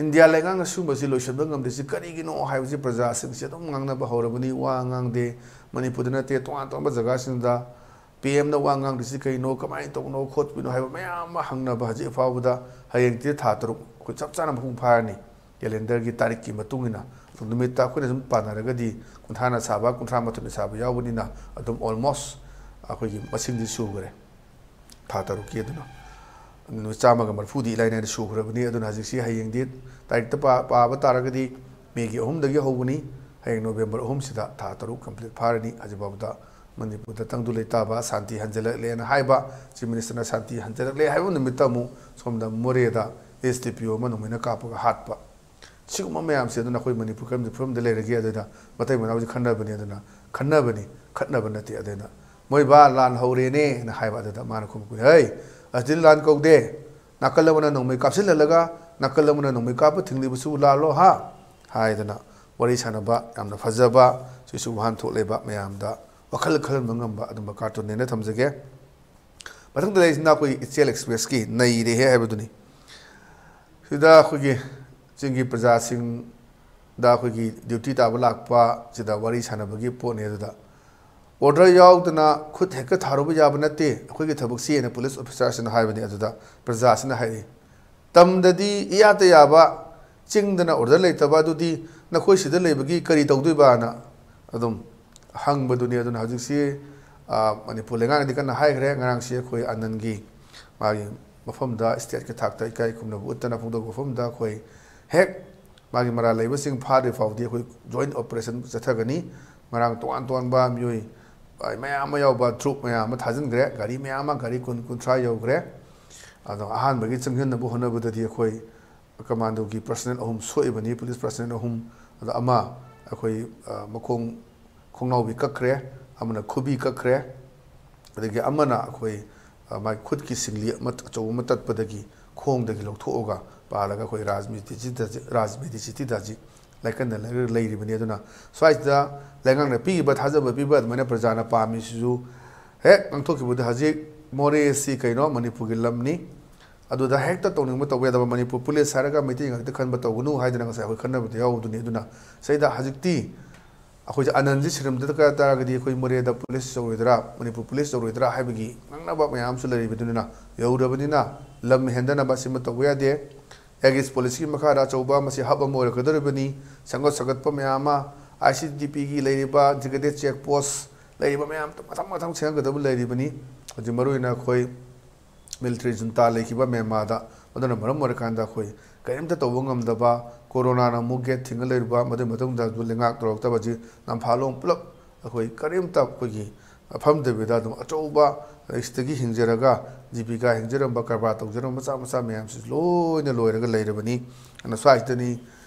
ꯏꯟꯗꯤꯌꯥ ꯂꯩꯉꯥꯛꯅ ꯁꯤꯒꯨꯝꯕꯁꯤ ꯂꯣꯏꯁꯤꯟꯕ ꯉꯝꯗ꯭ꯔꯤꯁꯤ ꯀꯔꯤꯒꯤꯅꯣ ꯍꯥꯏꯕꯁꯤ ꯄ꯭ꯔꯖꯥꯁꯤꯡꯁꯤ ꯑꯗꯨꯝ ꯉꯥꯡꯅꯕ ꯍꯧꯔꯕꯅꯤ꯫ ꯋꯥ ꯉꯥꯡꯗꯦ꯫ ꯃꯅꯤꯄꯨꯔꯗ ꯅꯠꯇꯦ, ꯇꯣꯉꯥꯟ ꯇꯣꯉꯥꯟꯕ ꯖꯒꯥꯁꯤꯡꯗ P Mꯅ ꯋꯥ ꯉꯥꯡꯗ꯭ꯔꯤꯁꯤ ꯀꯩꯅꯣ, ꯀꯃꯥꯏꯅ ꯇꯧꯕꯅꯣ ꯈꯣꯠꯄꯅꯣ ꯍꯥꯏꯕ ꯃꯌꯥꯝ ꯑꯃ ꯍꯪꯅꯕ ꯍꯧꯖꯤꯛ ꯐꯥꯎꯕꯗ꯫ ꯍꯌꯦꯡꯗꯤ ꯊꯥ ꯇꯔꯨꯛ ꯑꯩꯈꯣꯏ ꯆꯞ ꯆꯥꯅ ꯃꯄꯨꯡ ꯐꯥꯔꯅꯤ꯫ Calendarꯒꯤ ꯇꯥꯔꯤꯛꯀꯤ ꯃꯇꯨꯡ ꯏꯟꯅ ꯑꯗꯨꯝ ꯅꯨꯃꯤꯠꯇ ꯑꯩꯈꯣꯏꯅ ꯁꯨꯝ ꯄꯥꯟꯅꯔꯒꯗꯤ ꯀꯨꯟꯊ꯭ꯔꯥꯅ ꯁꯥꯕ, ꯀꯨꯟꯊ꯭ꯔꯥ ꯃꯥꯊꯣꯏꯅ ꯁꯥꯕ ꯌꯥꯎꯕꯅꯤꯅ ꯑꯗꯨꯝ almost ꯑꯩꯈꯣꯏꯒꯤ ꯃꯁꯤꯡꯗꯤ ꯁꯨꯈ꯭ꯔꯦ꯫ ꯊꯥ ꯇꯔꯨꯛꯀꯤ ꯑꯗꯨꯅ ꯅꯨꯃꯤꯠ ꯆꯥꯝꯃꯒ ꯃꯔꯤꯐꯨꯗꯤ ꯏꯂꯥꯏ ꯂꯥꯏꯅ ꯁꯨꯈ꯭ꯔꯕꯅꯤ꯫ ꯑꯗꯨꯅ ꯍꯧꯖꯤꯛꯁꯤ ꯍꯌꯦꯡꯗꯤ ꯇꯥꯔꯤꯛꯇ ꯄꯥ-, ꯄꯥꯕ ꯇꯥꯔꯒꯗꯤ ꯃꯦꯒꯤ ꯑꯍꯨꯝꯗꯒꯤ ꯍꯧꯕꯅꯤ꯫ ꯍꯌꯦꯡ ꯅꯣꯕꯦꯝꯕꯔ ꯑꯍꯨꯝꯁꯤꯗ ꯊꯥ ꯇꯔꯨꯛ complete ꯐꯥꯔꯅꯤ꯫ ꯍꯧꯖꯤꯛꯐꯥꯎꯕꯗ ꯃꯅꯤꯄꯨꯔꯗ ꯇꯪꯗꯨ ꯂꯩꯇꯥꯕ ꯁꯥꯟꯇꯤ ꯍꯟꯖꯤꯜꯂꯛꯂꯦꯅ ꯍꯥꯏꯕ, Chief Ministerꯅ ꯁꯥꯟꯇꯤ ꯍꯟꯖꯤꯜꯂꯛꯂꯦ ꯍꯥꯏꯕ ꯅꯨꯃꯤꯠꯇ ꯑꯃꯨꯛ ꯁꯣꯝꯗ ꯃꯣꯔꯦꯗ S D P O ꯑꯃ ꯅꯣꯡꯃꯩꯅ ꯀꯥꯞꯄꯒ ꯍꯥꯠꯄ꯫ ꯁꯤꯒꯨꯝꯕ ꯃꯌꯥꯝꯁꯦ ꯑꯗꯨꯅ ꯑꯩꯈꯣꯏ ꯃꯅꯤꯄꯨꯔ ꯀꯔꯝꯕ ꯐꯤꯕꯝꯗ ꯂꯩꯔꯒꯦ? ꯑꯗꯨꯗ ꯃꯇꯩ ꯃꯅꯥꯎꯁꯦ ꯈꯟꯅꯕꯅꯤ꯫ ꯑꯗꯨꯅ ꯈꯟꯅꯕꯅꯤ, ꯈꯠꯅꯕ ꯅꯠꯇꯦ꯫ ꯑꯗꯨꯅ "ꯃꯣꯏ ꯕꯥ, ꯂꯥꯟ ꯍꯧꯔꯦꯅꯦꯅ" ꯍꯥꯏꯕ꯫ ꯑꯗꯨꯗ ꯃꯥꯅ ꯈꯨꯝꯃꯛꯄꯅꯤ, "ꯍꯩ, ꯑꯁꯤꯗꯤ ꯂꯥꯟ ꯀꯧꯗꯦ꯫ ꯅꯥꯀꯜ ꯑꯃꯅ ꯅꯣꯡꯃꯩ ꯀꯥꯞꯁꯤꯜꯍꯜꯂꯒ ꯅꯥꯀꯜ ꯑꯃꯅ ꯅꯣꯡꯃꯩ ꯀꯥꯞꯄ ꯊꯤꯡꯂꯤꯕꯁꯤꯕꯨ ꯂꯥꯜꯂꯣ ꯍꯥ?" ꯍꯥꯏꯗꯅ ꯋꯥꯔꯤ ꯁꯥꯟꯅꯕ ꯌꯥꯝꯅ ꯐꯖꯕ, ꯁꯤꯁꯨ ꯋꯥꯍꯟꯊꯣꯛ ꯂꯩꯕ, ꯃꯌꯥꯝꯗ ꯋꯥꯈꯜ ꯈꯜꯍꯟꯕ ꯉꯝꯕ ꯑꯗꯨꯝꯕ ꯀꯥꯔꯇꯨꯟꯅꯦꯅ ꯊꯝꯖꯒꯦ꯫ ꯃꯊꯪꯗ ꯂꯩꯔꯤꯁꯤꯅ ꯑꯩꯈꯣꯏ ꯏꯆꯦꯜ ꯑꯦꯛꯁꯄ꯭ꯔꯦꯁꯀꯤ ꯅꯩꯔꯦꯍꯦ ꯍꯥꯏꯕꯗꯨꯅꯤ꯫ ꯁꯤꯗ ꯑꯩꯈꯣꯏꯒꯤ ꯆꯤꯡꯒꯤ ꯄ꯭ꯔꯖꯥꯁꯤꯡꯗ ꯑꯩꯈꯣꯏꯒꯤ ꯗ꯭ꯌꯨꯇꯤ ꯇꯥꯕ ꯂꯥꯛꯄ ꯁꯤꯗ ꯋꯥꯔꯤ ꯁꯥꯟꯅꯕꯒꯤ ꯄꯣꯠꯅꯤ꯫ ꯑꯗꯨꯗ ꯑꯣꯔꯗꯔ ꯌꯥꯎꯗꯅ ꯈꯨꯠ ꯍꯦꯛꯇ ꯊꯥꯔꯨꯕ ꯌꯥꯕ ꯅꯠꯇꯦ ꯑꯩꯈꯣꯏꯒꯤ ꯊꯕꯛꯁꯤ ꯍꯥꯏꯅ ꯄꯨꯂꯤꯁ ꯑꯣꯐꯤꯁꯥꯔꯁꯤꯅ ꯍꯥꯏꯕꯅꯤ꯫ ꯑꯗꯨꯗ ꯄ꯭ꯔꯖꯥꯁꯤꯅ ꯍꯥꯏꯔꯤ, "ꯇꯝꯗꯗꯤ ꯏꯌꯥꯗ ꯌꯥꯕ, ꯆꯤꯡꯗꯅ ꯑꯣꯔꯗꯔ ꯂꯩꯇꯕ, ꯑꯗꯨꯗꯤ ꯅꯈꯣꯏ ꯁꯤꯗ ꯂꯩꯕꯒꯤ ꯀꯔꯤ ꯇꯧꯗꯣꯏꯕꯅ?" ꯑꯗꯨꯝ ꯍꯪꯕꯗꯨꯅꯤ꯫ ꯑꯗꯨꯅ ꯍꯧꯖꯤꯛꯁꯤ, ꯑ, ꯃꯅꯤꯄꯨꯔ ꯂꯩꯉꯥꯛꯅꯗꯤ ꯀꯟꯅ ꯍꯥꯏꯈ꯭ꯔꯦ꯫ ꯉꯔꯥꯡꯁꯤ ꯑꯩꯈꯣꯏ ꯑꯥꯅꯟꯒꯤ ꯃꯥꯒꯤ ꯃꯐꯝꯗ, ꯁ꯭ꯇꯦꯠꯀꯤ ꯊꯥꯛꯇ ꯏꯀꯥꯏ ꯈꯨꯝꯅꯕ ꯎꯠꯇꯅ ꯐꯣꯡꯗꯣꯛꯄ ꯃꯐꯝꯗ ꯑꯩꯈꯣꯏ ꯍꯦꯛ ꯃꯥꯒꯤ ꯃꯔꯥꯜ ꯂꯩꯕꯁꯤꯡ ꯐꯥꯗ꯭ꯔꯤ ꯐꯥꯎꯗꯤ ꯑꯩꯈꯣꯏ ꯖꯣꯏꯟ ꯑꯣꯄꯔꯦꯁꯟ ꯆꯠꯊꯒꯅꯤ꯫ ꯉꯔꯥꯡ ꯇꯣꯉꯥꯟ ꯇꯣꯉꯥꯟꯕ ꯃꯤꯑꯣꯏ, ꯑ, ꯃꯌꯥꯝ ꯑꯃ ꯌꯥꯎꯕ ꯇ꯭ꯔꯨꯞ ꯃꯌꯥꯝ ꯑꯃ ꯊꯥꯖꯤꯟꯈ꯭ꯔꯦ꯫ ꯒꯥꯔꯤ ꯃꯌꯥꯝ ꯑꯃ, ꯒꯥꯔꯤ ꯀꯨꯟ, ꯀꯨꯟꯊ꯭ꯔꯥ ꯌꯧꯈ꯭ꯔꯦ꯫ ꯑꯗꯣ ꯑꯍꯥꯟꯕꯒꯤ ꯆꯪꯁꯤꯟꯅꯕ ꯍꯣꯠꯅꯕꯗꯗꯤ ꯑꯩꯈꯣꯏ ꯀꯃꯥꯟꯗꯣꯒꯤ ꯄꯔꯁꯅꯦꯜ ꯑꯍꯨꯝ ꯁꯣꯛꯏꯕꯅꯤ, ꯄꯨꯂꯤꯁ ꯄꯔꯁꯅꯦꯜ ꯑꯍꯨꯝ꯫ ꯑꯗꯣ ꯑꯃ ꯑꯩꯈꯣꯏ, ꯑ, ꯃꯈꯣꯡ ꯈꯣꯡꯅꯥꯎꯕꯤ ꯀꯛꯈ꯭ꯔꯦ, ꯑꯃꯅ ꯈꯨꯕꯤ ꯀꯛꯈ꯭ꯔꯦ, ꯑꯗꯒꯤ ꯑꯃꯅ ꯑꯩꯈꯣꯏ, ꯑ, ꯃꯥꯒꯤ ꯈꯨꯠꯀꯤ ꯁꯤꯡꯂꯤ ꯑꯃ ꯑꯆꯧꯕ ꯑꯃ ꯇꯠꯄꯗꯒꯤ ꯈꯣꯡꯗꯒꯤ ꯂꯧꯊꯣꯛꯑꯒ ꯄꯥꯜꯂꯒ ꯑꯩꯈꯣꯏ ꯔꯥꯖꯃꯦꯗꯤꯁꯤꯇꯥ, ꯔꯥꯖꯃꯦꯗꯤꯁꯤꯇꯥꯗ ꯍꯧꯖꯤꯛ ꯂꯥꯏꯀꯟꯗ ꯂꯩꯔ-, ꯂꯩꯔꯤꯕꯅꯤ꯫ ꯑꯗꯨꯅ ꯁ꯭ꯋꯥꯏꯁꯤꯗ ꯂꯩꯉꯥꯛꯅ ꯄꯤꯔꯤꯕ ꯊꯥꯖꯕ ꯄꯤꯕ ꯑꯗꯨꯃꯥꯏꯅ ꯄ꯭ꯔꯖꯥꯅ ꯄꯥꯝꯃꯤꯁꯤꯁꯨ ꯍꯦꯛ ꯉꯥꯡꯊꯣꯛꯈꯤꯕꯗ ꯍꯧꯖꯤꯛ ꯃꯣꯔꯦ ꯑꯁꯤ ꯀꯩꯅꯣ ꯃꯅꯤꯄꯨꯔꯒꯤ ꯂꯝꯅꯤ, ꯑꯗꯨꯗ ꯍꯦꯛꯇ ꯇꯧꯅꯤꯡꯕ ꯇꯧꯕ ꯌꯥꯗꯕ, ꯃꯅꯤꯄꯨꯔ ꯄꯨꯂꯤꯁ ꯍꯥꯏꯔꯒ ꯃꯩꯇꯩ ꯉꯥꯛꯇ ꯈꯟꯕ ꯇꯧꯒꯅꯨ ꯍꯥꯏꯗꯅ ꯉꯁꯥꯏ ꯑꯩꯈꯣꯏ ꯈꯟꯅꯕꯗ ꯌꯥꯎꯕꯗꯨꯅꯤ꯫ ꯑꯗꯨꯅ ꯁꯤꯗ ꯍꯧꯖꯤꯛꯇꯤ ꯑꯩꯈꯣꯏꯁꯦ ꯑꯥꯅꯟꯁꯤ ꯁꯤꯔꯝꯗ ꯀꯥ ꯇꯥꯔꯒꯗꯤ ꯑꯩꯈꯣꯏ ꯃꯣꯔꯦꯗ ꯄꯨꯂꯤꯁ ꯌꯧꯔꯣꯏꯗ꯭ꯔꯥ, ꯃꯅꯤꯄꯨꯔ ꯄꯨꯂꯤꯁ ꯌꯧꯔꯣꯏꯗ꯭ꯔꯥ ꯍꯥꯏꯕꯒꯤ ꯉꯥꯡꯅꯕ ꯃꯌꯥꯝ ꯑꯃꯁꯨ ꯂꯩꯔꯤꯕꯗꯨꯅ, ꯌꯧꯔꯕꯅꯤꯅ ꯂꯝ ꯍꯦꯟꯗꯅꯕ ꯁꯤꯃ ꯇꯧꯕ ꯌꯥꯗꯦ꯫ ꯑꯦꯒꯤꯁ ꯄꯣꯂꯤꯁꯤꯒꯤ ꯃꯈꯥꯗ ꯑꯆꯧꯕ ꯃꯁꯤ ꯍꯕ ꯑꯃ ꯑꯣꯏꯔꯛꯀꯗꯧꯔꯤꯕꯅꯤ꯫ ꯁꯦꯝꯒꯠ ꯁꯥꯒꯠꯄ ꯃꯌꯥꯝ ꯑꯃ, ꯑꯥꯏ ꯁꯤ ꯗꯤ ꯄꯤꯒꯤ ꯂꯩꯔꯤꯕ ꯖꯤꯒꯗꯦ ꯆꯦꯛ ꯄꯣꯁ ꯂꯩꯔꯤꯕ ꯃꯌꯥꯝ ꯃꯊꯪ ꯃꯊꯪ ꯁꯦꯝꯒꯠꯀꯗꯕ ꯂꯩꯔꯤꯕꯅꯤ꯫ ꯍꯧꯖꯤꯛ ꯃꯔꯨꯑꯣꯏꯅ ꯑꯩꯈꯣꯏ ꯃꯤꯂꯤꯇꯔꯤ ꯖꯨꯟꯇꯥ ꯂꯩꯈꯤꯕ ꯃ꯭ꯌꯥꯟꯃꯥꯔꯗ, ꯃꯗꯨꯅ ꯃꯔꯝ ꯑꯣꯏꯔꯀꯥꯟꯗ ꯑꯩꯈꯣꯏ ꯀꯔꯤꯝꯇ ꯇꯧꯕ ꯉꯝꯗꯕ, ꯀꯣꯔꯣꯅꯥꯅ ꯑꯃꯨꯛ ꯒꯦꯠ ꯊꯤꯡꯉ ꯂꯩꯔꯨꯕ, ꯃꯗꯨꯒꯤ ꯃꯇꯨꯡꯗ ꯂꯩꯉꯥꯛ ꯇꯧꯔꯛꯇꯕ ꯑꯁꯤ ꯅꯝꯐꯥꯂꯣꯡ ꯄꯨꯂꯞ ꯑꯩꯈꯣꯏ ꯀꯔꯤꯝꯇ ꯑꯩꯈꯣꯏꯒꯤ ꯐꯝꯗꯕꯤꯗ ꯑꯗꯨꯝ ꯑꯆꯧꯕ ꯁꯤꯗꯒꯤ ꯍꯤꯡꯖꯔꯒ, ꯖꯤꯕꯤꯀꯥ ꯍꯤꯡꯖꯔꯝꯕ, ꯀꯔꯕꯥꯔ ꯇꯧꯖꯔꯝꯕ ꯃꯆꯥ ꯃꯆꯥ ꯃꯌꯥꯝꯁꯤꯁꯨ ꯂꯣꯏꯅ ꯂꯣꯏꯔꯒ ꯂꯩꯔꯕꯅꯤ꯫ ꯑꯗꯨꯅ ꯁ꯭ꯋꯥꯏꯁꯤꯗꯅꯤ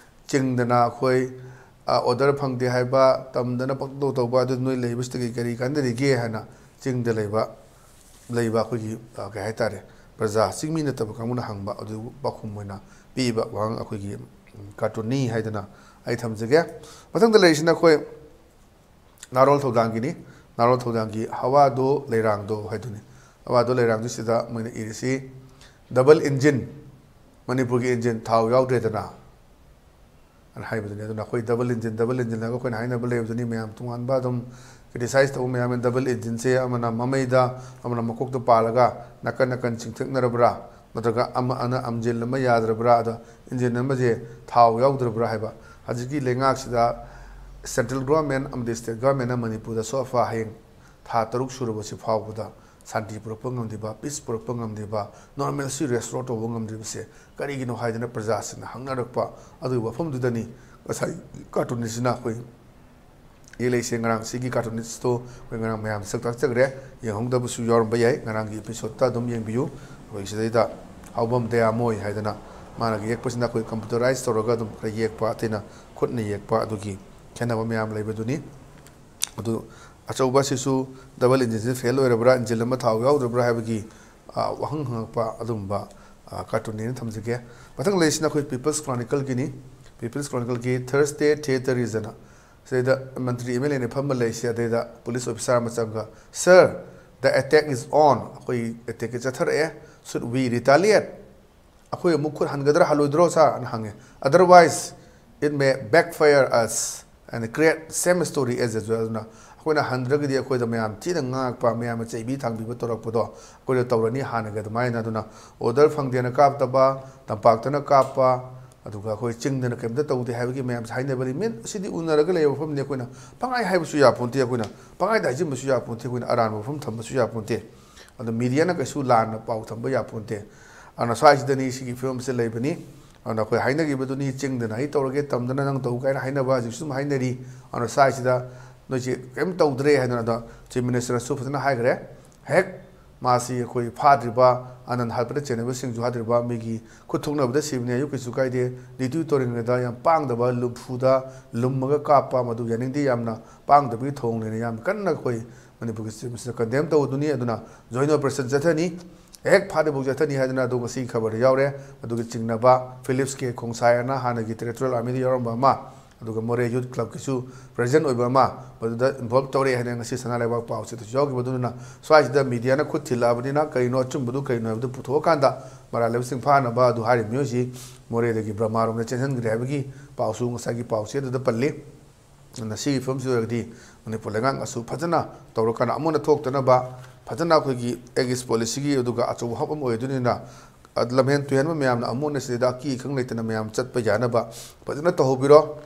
ꯆꯤꯡꯗꯅ ꯑꯩꯈꯣꯏ, ꯑ, ꯑꯣꯔꯗꯔ ꯐꯪꯗꯦ ꯍꯥꯏꯕ, ꯇꯝꯗꯅ ꯄꯪꯇꯧ ꯇꯧꯕ, ꯑꯗꯨ ꯅꯣꯏ ꯂꯩꯕꯁꯤꯗꯒꯤ ꯀꯔꯤ ꯀꯥꯟꯅꯔꯤꯒꯦ ꯍꯥꯏꯅ ꯆꯤꯡꯗ ꯂꯩꯕ, ꯂꯩꯕ ꯑꯩꯈꯣꯏꯒꯤ, ꯑ, ꯀꯩ ꯍꯥꯏꯇꯥꯔꯦ, ꯄ꯭ꯔꯖꯥ, ꯆꯤꯡꯃꯤ ꯅꯠꯇꯕ ꯀꯥꯡꯕꯨꯅ ꯍꯪꯕ ꯑꯗꯨ ꯄꯥꯎꯈꯨꯝ ꯑꯣꯏꯅ ꯄꯤꯕ ꯋꯥꯍꯪ ꯑꯩꯈꯣꯏꯒꯤ ꯀꯥꯔꯇꯨꯟꯅꯤ ꯍꯥꯏꯗꯅ ꯑꯩ ꯊꯝꯖꯒꯦ꯫ ꯃꯊꯪꯗ ꯂꯩꯔꯤꯁꯤꯅ ꯑꯩꯈꯣꯏ ꯅꯥꯔꯣꯜ ꯊꯧꯗꯥꯡꯒꯤꯅꯤ꯫ ꯅꯥꯔꯣꯜ ꯊꯧꯗꯥꯡꯒꯤ ꯍꯋꯥꯗꯣ ꯂꯩꯔꯥꯡꯗꯣ ꯍꯥꯏꯗꯨꯅꯤ꯫ ꯍꯋꯥꯗꯣ ꯂꯩꯔꯥꯡꯗꯨꯁꯤꯗ ꯃꯣꯏꯅ ꯏꯔꯤꯁꯤ, "ꯗꯕꯜ ꯏꯟꯖꯤꯟ, ꯃꯅꯤꯄꯨꯔꯒꯤ ꯏꯟꯖꯤꯟ ꯊꯥꯎ ꯌꯥꯎꯗ꯭ꯔꯦꯗꯅ" ꯑꯅ ꯍꯥꯏꯕꯗꯨꯅꯤ꯫ ꯑꯗꯨꯅ ꯑꯩꯈꯣꯏ ꯗꯕꯜ ꯏꯟꯖꯤꯟ, ꯗꯕꯜ ꯏꯟꯖꯤꯟ ꯍꯥꯏꯕ ꯑꯩꯈꯣꯏꯅ ꯍꯥꯏꯅꯕ ꯂꯩꯕꯗꯨꯅꯤ꯫ ꯃꯌꯥꯝ ꯇꯣꯉꯥꯟꯕ ꯑꯗꯨꯝ ꯀ꯭ꯔꯤꯇꯤꯁꯥꯏꯁ ꯇꯧꯕ ꯃꯌꯥꯝ ꯑꯃ, ꯗꯕꯜ ꯏꯟꯖꯤꯟꯁꯦ ꯑꯃꯅ ꯃꯃꯩꯗ, ꯑꯃꯅ ꯃꯀꯣꯛꯇ ꯄꯥꯜꯂꯒ ꯅꯥꯀꯟ ꯅꯥꯀꯟ ꯆꯤꯡꯊꯛꯅꯔꯕ꯭ꯔꯥ, ꯅꯠꯇ꯭ꯔꯒ ꯑꯃ, ꯑꯅ ꯏꯟꯖꯤꯟ ꯑꯃ ꯌꯥꯗ꯭ꯔꯕ꯭ꯔꯥ, ꯑꯗ ꯏꯟꯖꯤꯟ ꯑꯃꯁꯦ ꯊꯥꯎ ꯌꯥꯎꯗ꯭ꯔꯕ꯭ꯔꯥ ꯍꯥꯏꯕ꯫ ꯍꯧꯖꯤꯛꯀꯤ ꯂꯩꯉꯥꯛꯁꯤꯗ ꯁꯦꯟꯇ꯭ꯔꯦꯜ ꯒꯣꯔꯃꯦꯟ ꯑꯃꯗꯤ ꯁ꯭ꯇꯦꯠ ꯒꯣꯔꯃꯦꯟꯅ ꯃꯅꯤꯄꯨꯔꯗ ꯁꯣꯐꯥ ꯍꯌꯦꯡ ꯊꯥ ꯇꯔꯨꯛ ꯁꯨꯔꯕꯁꯤ ꯐꯥꯎꯕꯗ ꯁꯥꯟꯇꯤ ꯄꯨꯔꯛꯄ ꯉꯝꯗ꯭ꯔꯤꯕ, ꯄꯤꯁ ꯄꯨꯔꯛꯄ ꯉꯝꯗ꯭ꯔꯤꯕ, ꯅꯣꯔꯃꯦꯜꯁꯤ ꯔꯦꯁꯇꯣꯔ ꯇꯧꯕ ꯉꯝꯗ꯭ꯔꯤꯕꯁꯦ ꯀꯔꯤꯒꯤꯅꯣ ꯍꯥꯏꯗꯅ ꯄ꯭ꯔꯖꯥꯁꯤꯡꯅ ꯍꯪꯅꯔꯛꯄ ꯑꯗꯨꯒꯤ ꯋꯥꯐꯝꯗꯨꯗꯅꯤ ꯉꯁꯥꯏ ꯀꯥꯔꯇꯨꯟꯁꯤꯅ ꯑꯩꯈꯣꯏ ꯌꯦꯛꯂꯛꯏꯁꯦ꯫ ꯉꯔꯥꯡ ꯁꯤꯒꯤ ꯀꯥꯔꯇꯨꯅꯤꯁꯇꯣ ꯑꯩꯈꯣꯏ ꯉꯔꯥꯡ ꯃꯌꯥꯝ ꯁꯛ ꯇꯥꯛꯆꯈ꯭ꯔꯦ꯫ ꯌꯦꯡꯍꯧꯗꯕꯁꯨ ꯌꯥꯎꯔꯝꯕ ꯌꯥꯏ꯫ ꯉꯔꯥꯡꯒꯤ ꯑꯦꯄꯤꯁꯣꯗꯇ ꯑꯗꯨꯝ ꯌꯦꯡꯕꯤꯌꯨ꯫ ꯑꯩꯈꯣꯏ ꯁꯤꯗꯩꯗ ꯍꯥꯎꯕꯝ ꯗꯌꯥꯃꯣꯏ ꯍꯥꯏꯗꯅ ꯃꯥꯅꯒ ꯌꯦꯛꯄꯁꯤꯅ ꯑꯩꯈꯣꯏ ꯀꯝꯄ꯭ꯌꯨꯇꯔꯥꯏꯁ ꯇꯧꯔꯒ ꯑꯗꯨꯝ ꯈꯔ ꯌꯦꯛꯄ, ꯑꯇꯩꯅ ꯈꯨꯠꯅ ꯌꯦꯛꯄ, ꯑꯗꯨꯒꯤ ꯈꯦꯠꯅꯕ ꯃꯌꯥꯝ ꯂꯩꯕꯗꯨꯅꯤ꯫ ꯑꯗꯨ ꯑꯆꯧꯕ ꯑꯁꯤꯁꯨ ꯗꯕꯜ ꯏꯟꯖꯤꯟꯁꯤ ꯐꯦꯜ ꯑꯣꯏꯔꯕ꯭ꯔꯥ, ꯏꯟꯖꯤꯟ ꯑꯃ ꯊꯥꯎ ꯌꯥꯎꯗ꯭ꯔꯕ꯭ꯔꯥ ꯍꯥꯏꯕꯒꯤ, ꯑ, ꯋꯥꯍꯪ ꯍꯪꯉꯛꯄ ꯑꯗꯨꯒꯨꯝꯕ, ꯑ, ꯀꯥꯔꯇꯨꯟꯅꯦꯅ ꯊꯝꯖꯒꯦ꯫ ꯃꯊꯪ ꯂꯩꯔꯤꯁꯤꯅ ꯑꯩꯈꯣꯏ ꯄꯤꯄꯜꯁ ꯀ꯭ꯔꯣꯅꯤꯀꯜꯒꯤꯅꯤ꯫ ꯄꯤꯄꯜꯁ ꯀ꯭ꯔꯣꯅꯤꯀꯜꯒꯤ ꯊꯔꯁꯗꯦ ꯊꯤꯌꯦꯇꯔ ꯔꯤꯖꯟ ꯁꯤꯗꯩꯗ ꯃꯟꯇ꯭ꯔꯤ ꯑꯦꯝ ꯑꯦꯜ ꯑꯦꯅ ꯐꯝꯕ ꯂꯩꯁꯦ, ꯑꯗꯩꯗ ꯄꯨꯂꯤꯁ ꯑꯣꯐꯤꯁꯥꯔ ꯑꯃ ꯆꯪꯉꯒ, "Sir, the attack is on, ꯑꯩꯈꯣꯏ ꯑꯦꯇꯦꯛꯀꯤ ꯆꯠꯊꯔꯛꯑꯦ, should we retaliate? ꯑꯩꯈꯣꯏ ꯑꯃꯨꯛ ꯈꯨꯠ ꯍꯟꯒꯗ꯭ꯔꯥ ꯍꯜꯂꯣꯏꯗ꯭ꯔꯣ, ꯁꯥꯔ?" ꯑꯅ ꯍꯪꯉꯦ꯫ "Otherwise, it may backfire us and create same story as usual." ꯑꯗꯨꯅ ꯑꯩꯈꯣꯏꯅ ꯍꯟꯗ꯭ꯔꯒꯗꯤ ꯑꯩꯈꯣꯏꯗ ꯃꯌꯥꯝ ꯊꯤꯅ ꯉꯥꯡꯉꯛꯄ, ꯃꯌꯥꯝꯅ ꯆꯩꯕꯤ ꯊꯥꯡꯕꯤꯕ ꯇꯧꯔꯛꯄꯗꯣ ꯑꯩꯈꯣꯏꯗ ꯇꯧꯔꯅꯤ ꯍꯥꯟꯅꯒꯤ ꯑꯗꯨꯃꯥꯏꯅ꯫ ꯑꯗꯨꯅ ꯑꯣꯔꯗꯔ ꯐꯪꯗꯦꯅ ꯀꯥꯞꯇꯕ, ꯇꯝꯄꯥꯛꯇꯅ ꯀꯥꯞꯄ, ꯑꯗꯨꯒ ꯑꯩꯈꯣꯏ ꯆꯤꯡꯗꯅ ꯀꯩꯝꯇ ꯇꯧꯗꯦ ꯍꯥꯏꯕꯒꯤ ꯃꯌꯥꯝꯁꯦ ꯍꯥꯏꯅꯕꯅꯤ꯫ ꯃꯤꯠ ꯑꯁꯤꯗꯤ ꯎꯅꯔꯒ ꯂꯩꯕ ꯃꯐꯝꯅꯤ꯫ ꯑꯩꯈꯣꯏꯅ ꯄꯪꯍꯥꯏ ꯍꯥꯏꯕꯁꯨ ꯌꯥꯄꯣꯟꯇꯦ, ꯑꯩꯈꯣꯏꯅ ꯄꯪꯍꯥꯏꯗ ꯍꯥꯏꯖꯤꯟꯕꯁꯨ ꯌꯥꯄꯣꯟꯇꯦ, ꯑꯩꯈꯣꯏꯅ ꯑꯔꯥꯟꯕ ꯃꯐꯝ ꯊꯝꯕꯁꯨ ꯌꯥꯄꯣꯟꯇꯦ꯫ ꯑꯗꯣ ꯃꯤꯗꯤꯌꯥꯅ ꯀꯩꯁꯨ ꯂꯥꯟꯅ ꯄꯥꯎ ꯊꯝꯕ ꯌꯥꯄꯣꯟꯇꯦ꯫ ꯑꯗꯨꯅ ꯁ꯭ꯋꯥꯏꯁꯤꯗꯅꯤ ꯁꯤꯒꯤ ꯐꯤꯕꯝꯁꯦ ꯂꯩꯕꯅꯤ꯫ ꯑꯗꯨꯅ ꯑꯩꯈꯣꯏ ꯍꯥꯏꯅꯈꯤꯕꯗꯨꯅꯤ, ꯆꯤꯡꯗꯅ ꯑꯩ ꯇꯧꯔꯒꯦ, ꯇꯝꯗꯅ ꯅꯪ ꯇꯧ ꯀꯥꯏꯅ ꯍꯥꯏꯅꯕ ꯍꯧꯖꯤꯛꯁꯨ ꯑꯗꯨꯝ ꯍꯥꯏꯅꯔꯤ꯫ ꯑꯗꯨꯅ ꯁ꯭ꯋꯥꯏꯁꯤꯗ ꯅꯣꯏꯁꯤ ꯀꯔꯤꯝ ꯇꯧꯗ꯭ꯔꯦ ꯍꯥꯏꯗꯅ꯫ ꯑꯗꯣ ꯆꯤꯐ ꯃꯤꯅꯤꯁꯇꯔꯅꯁꯨ ꯐꯖꯅ ꯍꯥꯏꯈ꯭ꯔꯦ, ꯍꯦꯛ ꯃꯥꯁꯤ ꯑꯩꯈꯣꯏ ꯐꯥꯗ꯭ꯔꯤꯕ, ꯑꯅꯟ ꯍꯥꯠꯄꯗ ꯆꯦꯟꯅꯕꯁꯤꯡꯁꯨ ꯍꯥꯠꯇ꯭ꯔꯤꯕ, ꯃꯤꯒꯤ ꯈꯨꯠ ꯊꯣꯛꯅꯕꯗ ꯁꯤꯕꯅꯤ ꯍꯥꯏꯌꯨ, ꯀꯩꯁꯨ ꯀꯥꯏꯗꯦ꯫ ꯗ꯭ꯌꯨꯇꯤ ꯇꯧꯔꯤꯉꯩꯗ ꯌꯥꯝ ꯄꯥꯡꯗꯕ, ꯂꯨꯝꯐꯨꯗ ꯂꯨꯝꯃꯒ ꯀꯥꯞꯄ, ꯃꯗꯨ ꯌꯥꯅꯤꯡꯗꯦ, ꯌꯥꯝꯅ ꯄꯥꯡꯗꯕꯒꯤ ꯊꯧꯑꯣꯡꯅꯦꯅ ꯌꯥꯝ ꯀꯟꯅ ꯑꯩꯈꯣꯏ ꯃꯅꯤꯄꯨꯔꯒꯤ ꯆꯤꯐ ꯃꯤꯅꯤꯁꯇꯔ ꯀꯟꯗꯦꯝ ꯇꯧꯗꯨꯅꯤ꯫ ꯑꯗꯨꯅ ꯖꯣꯏꯟ ꯑꯣꯄꯔꯦꯁꯟ ꯆꯠꯊꯅꯤ꯫ ꯍꯦꯛ ꯐꯥꯗ꯭ꯔꯤꯐꯥꯎ ꯆꯠꯊꯅꯤ ꯍꯥꯏꯗꯅ ꯑꯗꯣ ꯉꯁꯤꯒꯤ ꯈꯕꯔꯗ ꯌꯥꯎꯔꯦ꯫ ꯑꯗꯨꯒ ꯆꯤꯡꯅꯕ ꯐꯤꯂꯤꯞꯁ ꯀꯦ ꯈꯣꯡꯁꯥꯏ ꯑꯅ ꯍꯥꯟꯅꯒꯤ ꯇꯦꯔꯤꯇꯣꯔꯤꯌꯦꯜ ꯑꯥꯔꯃꯤꯗ ꯌꯥꯎꯔꯝꯕ ꯑꯃ, ꯑꯗꯨꯒ ꯃꯣꯔꯦ ꯌꯨꯠ ꯀ꯭ꯂꯕꯀꯤꯁꯨ ꯄ꯭ꯔꯦꯁꯤꯗꯦꯟꯠ ꯑꯣꯏꯕ ꯑꯃ, ꯃꯗꯨꯗ ꯏꯟꯚꯣꯜꯕ ꯇꯧꯔꯦ ꯍꯥꯏꯅ ꯉꯁꯤ ꯁꯅꯥ ꯂꯩꯕꯥꯛ ꯄꯥꯎꯆꯦꯗꯁꯨ ꯌꯥꯎꯈꯤꯕ꯫ ꯑꯗꯨꯅ ꯁ꯭ꯋꯥꯏꯁꯤꯗ ꯃꯤꯗꯤꯌꯥꯅ ꯈꯨꯠ ꯊꯤꯜꯂꯛꯑꯕꯅꯤꯅ ꯀꯔꯤꯅꯣ ꯑꯆꯨꯝꯕꯗꯨ ꯀꯔꯤꯅꯣ ꯍꯥꯏꯕꯗꯨ ꯄꯨꯊꯣꯛꯑꯀꯥꯟꯗ ꯃꯔꯥꯜ ꯂꯩꯕꯁꯤꯡ ꯐꯥꯅꯕ ꯑꯗꯨ ꯍꯥꯏꯔꯤꯕ ꯃꯤꯑꯣꯏꯁꯤ ꯃꯣꯔꯦꯗꯒꯤ ꯕ꯭ꯔꯍꯃꯥꯔꯣꯝꯗ ꯆꯦꯟꯁꯤꯟꯈ꯭ꯔꯦ ꯍꯥꯏꯕꯒꯤ ꯄꯥꯎꯁꯨ ꯉꯁꯥꯏꯒꯤ ꯄꯥꯎꯆꯦꯗꯨꯗ ꯄꯜꯂꯤ꯫ ꯑꯗꯨꯅ ꯁꯤꯒꯤ ꯐꯤꯕꯝꯁꯤ ꯑꯣꯏꯔꯒꯗꯤ ꯃꯅꯤꯄꯨꯔ ꯂꯩꯉꯥꯛꯅꯁꯨ ꯐꯖꯅ ꯇꯧꯔꯀꯥꯟꯗ ꯑꯃꯨꯛ ꯍꯟꯅ ꯊꯣꯛꯇꯅꯕ ꯐꯖꯅ ꯑꯩꯈꯣꯏꯒꯤ ꯑꯦꯛꯁ ꯄꯣꯂꯤꯁꯤꯒꯤ ꯑꯗꯨꯒ ꯑꯆꯧꯕ ꯍꯕ ꯑꯃ ꯑꯣꯏꯗꯣꯏꯅꯤꯅ, ꯑ, ꯂꯝꯍꯦꯟ ꯇꯨꯍꯦꯟꯕ ꯃꯌꯥꯝꯅ ꯑꯃꯨꯛ ꯍꯟꯅ ꯁꯤꯗꯩꯗ ꯑꯀꯤ ꯑꯈꯪ ꯂꯩꯇꯅ ꯃꯌꯥꯝ ꯆꯠꯄ ꯌꯥꯅꯕ ꯐꯖꯅ ꯇꯧꯍꯧꯕꯤꯔꯣ꯫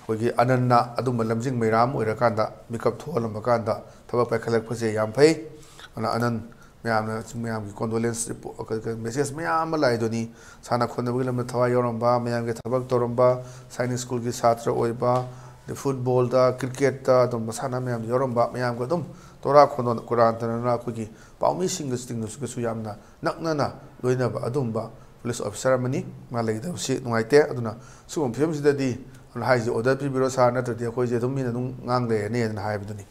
ꯑꯩꯈꯣꯏꯒꯤ ꯑꯅꯟꯅ ꯑꯗꯨꯝꯕ ꯂꯝꯖꯤꯡ ꯃꯩꯔꯥ ꯑꯃ ꯑꯣꯏꯔꯀꯥꯟꯗ ꯃꯤꯀꯞ ꯊꯣꯛꯍꯜꯂꯝꯕ ꯀꯥꯟꯗ ꯊꯕꯛ ꯄꯥꯏꯈꯠꯂꯛꯄꯁꯦ ꯌꯥꯝ ꯐꯩ꯫ ꯑꯗꯨꯅ ꯑꯅꯟ ꯃꯌꯥꯝꯅ, ꯃꯌꯥꯝꯒꯤ ꯀꯣꯟꯗꯣꯂꯦꯟꯁ ꯃꯦꯁꯦꯖ ꯃꯌꯥꯝ ꯑꯃ ꯂꯥꯛꯏꯗꯨꯅꯤ꯫ ꯁꯥꯟꯅ ꯈꯣꯠꯅꯕꯒꯤ ꯂꯝꯗ ꯊꯋꯥꯏ ꯌꯥꯎꯔꯝꯕ, ꯃꯌꯥꯝꯒꯤ ꯊꯕꯛ ꯇꯧꯔꯝꯕ, ꯁꯥꯏꯅꯤꯛ ꯁ꯭ꯀꯨꯜꯒꯤ ꯁꯥꯇ꯭ꯔ ꯑꯣꯏꯕ, ꯑꯗꯩ ꯐꯨꯠꯕꯣꯜꯗ, ꯀ꯭ꯔꯤꯀꯦꯠꯇ ꯑꯗꯨꯝ ꯃꯁꯥꯟꯅ ꯃꯌꯥꯝꯗ ꯌꯥꯎꯔꯝꯕ ꯃꯌꯥꯝꯒ ꯑꯗꯨꯝ ꯇꯣꯔꯥ ꯈꯣꯟꯗꯣꯟ ꯀꯨꯔꯥꯟ ꯇꯅꯅ ꯑꯩꯈꯣꯏꯒꯤ ꯄꯥꯎꯃꯤꯁꯤꯡꯒ ꯇꯤꯡꯕꯁꯤꯒꯁꯨ ꯌꯥꯝꯅ ꯅꯛꯅꯅ ꯂꯣꯏꯅꯕ ꯑꯗꯨꯝꯕ ꯄꯨꯂꯤꯁ ꯑꯣꯐꯤꯁꯥꯔ ꯑꯃꯅꯤ꯫ ꯃꯥ ꯂꯩꯒꯗꯕꯁꯤ ꯅꯨꯡꯉꯥꯏꯇꯦ꯫ ꯑꯗꯨꯅ ꯁꯤꯒꯨꯝꯕ ꯐꯤꯕꯝꯁꯤꯗꯗꯤ ꯑꯗꯨꯅ ꯍꯥꯏꯁꯦ, "ꯑꯣꯔꯗꯔ ꯄꯤꯕꯤꯔꯣ ꯁꯥꯔ, ꯅꯠꯇ꯭ꯔꯗꯤ ꯑꯩꯈꯣꯏꯁꯦ ꯑꯗꯨꯝ ꯃꯤꯅ ꯑꯗꯨꯝ ꯉꯥꯡ ꯂꯩꯔꯅꯤ" ꯑꯗꯨꯅ ꯍꯥꯏꯕꯗꯨꯅꯤ꯫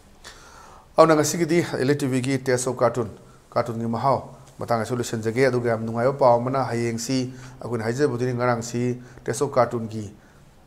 ꯑꯗꯨꯅ ꯉꯁꯤꯒꯤꯗꯤ ꯑꯦꯜ ꯏ ꯇꯤ ꯚꯤꯒꯤ ꯇꯦꯁ ꯑꯣꯐ ꯀꯥꯔꯇꯨꯟ, ꯀꯥꯔꯇꯨꯟꯒꯤ ꯃꯍꯥꯎ ꯃꯇꯥꯡ ꯑꯁꯤꯗ ꯂꯣꯏꯁꯤꯟꯖꯒꯦ꯫ ꯑꯗꯨꯒ ꯌꯥꯝ ꯅꯨꯡꯉꯥꯏꯕ ꯄꯥꯎ ꯑꯃꯅ, ꯍꯌꯦꯡꯁꯤ ꯑꯩꯈꯣꯏꯅ ꯍꯥꯏꯖꯕꯗꯨꯅꯤ, ꯉꯔꯥꯡꯁꯤ ꯇꯦꯁ ꯑꯣꯐ ꯀꯥꯔꯇꯨꯟꯒꯤ,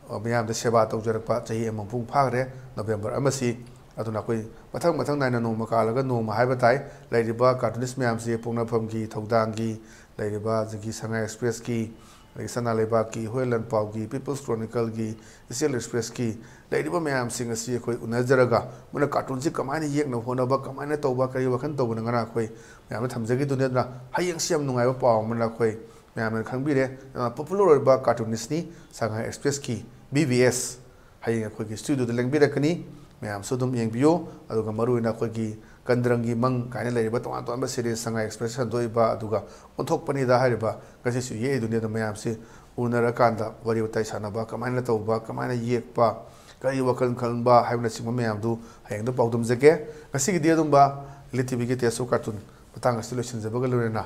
ꯑ, ꯃꯤꯌꯥꯝꯗ ꯁꯦꯕꯥ ꯇꯧꯖꯔꯛꯄ ꯆꯍꯤ ꯑꯃ ꯃꯄꯨꯡ ꯐꯥꯈ꯭ꯔꯦ, ꯅꯣꯕꯦꯝꯕꯔ ꯑꯃꯁꯤ꯫ ꯑꯗꯨꯅ ꯑꯩꯈꯣꯏ ꯃꯊꯪ ꯃꯊꯪ ꯅꯥꯏꯅ ꯅꯣꯡꯃ ꯀꯥꯜꯂꯒ ꯅꯣꯡꯃ ꯍꯥꯏꯕ ꯇꯥꯏ꯫ ꯂꯩꯔꯤꯕ ꯀꯥꯔꯇꯨꯅꯤꯁ ꯃꯌꯥꯝꯁꯤ ꯄꯣꯛꯅꯐꯝꯒꯤ ꯊꯧꯗꯥꯡꯒꯤ, ꯂꯩꯔꯤꯕ ꯑꯗꯒꯤ ꯁꯉꯥꯏ ꯑꯦꯛꯁꯄ꯭ꯔꯦꯁꯀꯤ, ꯑꯗꯒꯤ ꯁꯅꯥ ꯂꯩꯕꯥꯛꯀꯤ, ꯍꯨꯏꯌꯦꯟ ꯂꯥꯟꯄꯥꯎꯒꯤ, ꯄꯤꯄꯜꯁ ꯀ꯭ꯔꯣꯅꯤꯀꯜꯒꯤ, ꯏꯆꯦꯜ ꯑꯦꯛꯁꯄ꯭ꯔꯦꯁꯀꯤ ꯂꯩꯔꯤꯕ ꯃꯌꯥꯝꯁꯤꯡ ꯑꯁꯤ ꯑꯩꯈꯣꯏ ꯎꯅꯖꯔꯒ ꯃꯣꯏꯅ ꯀꯥꯔꯇꯨꯟꯁꯤ ꯀꯃꯥꯏꯅ ꯌꯦꯛꯅꯕ ꯍꯣꯠꯅꯕ, ꯀꯃꯥꯏꯅ ꯇꯧꯕ, ꯀꯔꯤ ꯋꯥꯈꯜ ꯇꯧꯕꯅ ꯉꯔꯥꯡ ꯑꯩꯈꯣꯏ ꯃꯌꯥꯝꯗ ꯊꯝꯖꯈꯤꯗꯨꯅꯤ꯫ ꯑꯗꯨꯅ ꯍꯌꯦꯡꯁꯤ ꯌꯥꯝ ꯅꯨꯡꯉꯥꯏꯕ ꯄꯥꯎ ꯑꯃꯅ ꯑꯩꯈꯣꯏ ꯃꯌꯥꯝꯅ ꯈꯪꯕꯤꯔꯦ꯫ ꯌꯥꯝꯅ ꯄꯣꯄꯨꯂꯔ ꯑꯣꯏꯕ ꯀꯥꯔꯇꯨꯅꯤꯁꯅꯤ ꯁꯉꯥꯏ ꯑꯦꯛꯁꯄ꯭ꯔꯦꯁꯀꯤ ꯕꯤ ꯕꯤ ꯑꯦꯁ꯫ ꯍꯌꯦꯡ ꯑꯩꯈꯣꯏꯒꯤ ꯁ꯭ꯇꯨꯗꯤꯑꯣꯗ ꯂꯦꯡꯕꯤꯔꯛꯀꯅꯤ꯫ ꯃꯌꯥꯝꯁꯨ ꯑꯗꯨꯝ ꯌꯦꯡꯕꯤꯌꯨ꯫ ꯑꯗꯨꯒ ꯃꯔꯨꯑꯣꯏꯅ ꯑꯩꯈꯣꯏꯒꯤ ꯀꯟꯗ꯭ꯔꯪꯒꯤ ꯃꯪ ꯀꯥꯏꯅ ꯂꯩꯔꯤꯕ ꯇꯣꯉꯥꯟ ꯇꯣꯉꯥꯟꯕ ꯁꯤꯔꯤꯁ ꯁꯉꯥꯏ ꯑꯦꯛꯁꯄ꯭ꯔꯦꯁ ꯁꯟꯗꯣꯛꯏꯕ, ꯑꯗꯨꯒ ꯑꯣꯟꯊꯣꯛꯄꯅꯤꯗ ꯍꯥꯏꯔꯤꯕ ꯉꯁꯤꯁꯨ ꯌꯦꯛꯏꯗꯨꯅꯤ꯫ ꯑꯗꯣ ꯃꯌꯥꯝꯁꯤ ꯎꯅꯔꯀꯥꯟꯗ ꯋꯥꯔꯤ ꯋꯥꯇꯥꯏ ꯁꯥꯟꯅꯕ, ꯀꯃꯥꯏꯅ ꯇꯧꯕ, ꯀꯃꯥꯏꯅ ꯌꯦꯛꯄ, ꯀꯔꯤ ꯋꯥꯈꯜ ꯈꯟꯕ ꯍꯥꯏꯕꯅꯆꯤꯡꯕ ꯃꯌꯥꯝꯗꯨ ꯍꯌꯦꯡꯗꯣ ꯄꯥꯎꯗꯝꯖꯒꯦ꯫ ꯉꯁꯤꯒꯤꯗꯤ ꯑꯗꯨꯝꯕ ꯏꯂꯤꯠ ꯇꯤ ꯚꯤꯒꯤ ꯇꯦꯁ ꯑꯣꯐ ꯀꯥꯔꯇꯨꯟ ꯃꯇꯥꯡ ꯑꯁꯤꯗ ꯂꯣꯏꯁꯤꯟꯖꯕꯒ ꯂꯣꯏꯅꯅ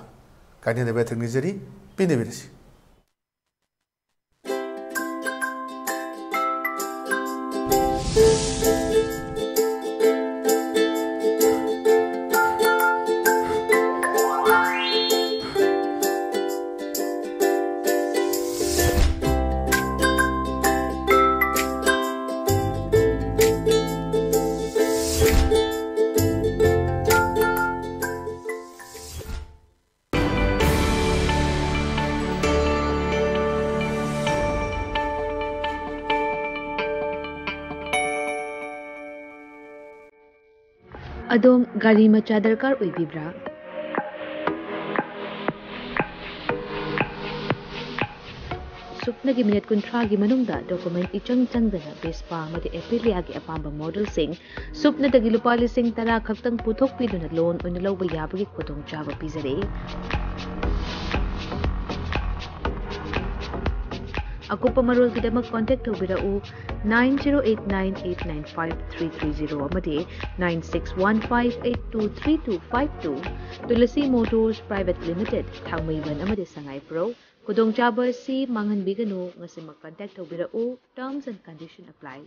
ꯀꯥꯏꯅꯅꯕ ꯌꯥꯊꯪ ꯅꯤꯖꯔꯤ꯫ ꯄꯤꯅꯕꯤꯔꯁꯤ꯫ ꯑꯗꯣꯝ ꯒꯥꯔꯤ ꯃꯆꯥ ꯗꯔꯀꯥꯔ ꯑꯣꯏꯕꯤꯕ꯭ꯔꯥ? ꯁꯨꯞꯅꯒꯤ ꯃꯤꯅꯤꯠ ꯀꯨꯟꯊ꯭ꯔꯥꯒꯤ ꯃꯅꯨꯡꯗ ꯗꯣꯀꯨꯃꯦꯟ ꯏꯆꯪ ꯆꯪꯗꯅ ꯚꯦꯁꯄꯥ ꯑꯃꯗꯤ ꯑꯦꯄꯤꯂꯤꯌꯥꯒꯤ ꯑꯄꯥꯝꯕ ꯃꯣꯗꯦꯜꯁꯤꯡ ꯁꯨꯞꯅꯗꯒꯤ ꯂꯨꯄꯥ ꯂꯤꯁꯤꯡ ꯇꯔꯥ ꯈꯛꯇꯪ ꯄꯨꯊꯣꯛꯄꯤꯗꯨꯅ ꯂꯣꯟ ꯑꯣꯏꯅ ꯂꯧꯕ ꯌꯥꯕꯒꯤ ꯈꯨꯗꯣꯡꯆꯥꯕ ꯄꯤꯖꯔꯤ꯫ ꯑꯀꯨꯞꯄ ꯃꯔꯣꯜꯒꯤꯗꯃꯛ ꯀꯣꯟꯇꯦꯛ ꯇꯧꯕꯤꯔꯛꯎ nine zero eight nine eight nine five three three zero ꯑꯃꯗꯤ nine six one five eight two three two five two꯫ Tulsi motors private limited, Thangmeiband ꯑꯃꯗꯤ ꯁꯉꯥꯏꯄ꯭ꯔꯧ꯫ ꯈꯨꯗꯣꯡꯆꯥꯕ ꯑꯁꯤ ꯃꯥꯡꯍꯟꯕꯤꯒꯅꯨ꯫ ꯉꯁꯤꯃꯛ ꯀꯟꯇꯦꯛ ꯇꯧꯕꯤꯔꯛꯎ꯫ Terms and condition apply꯫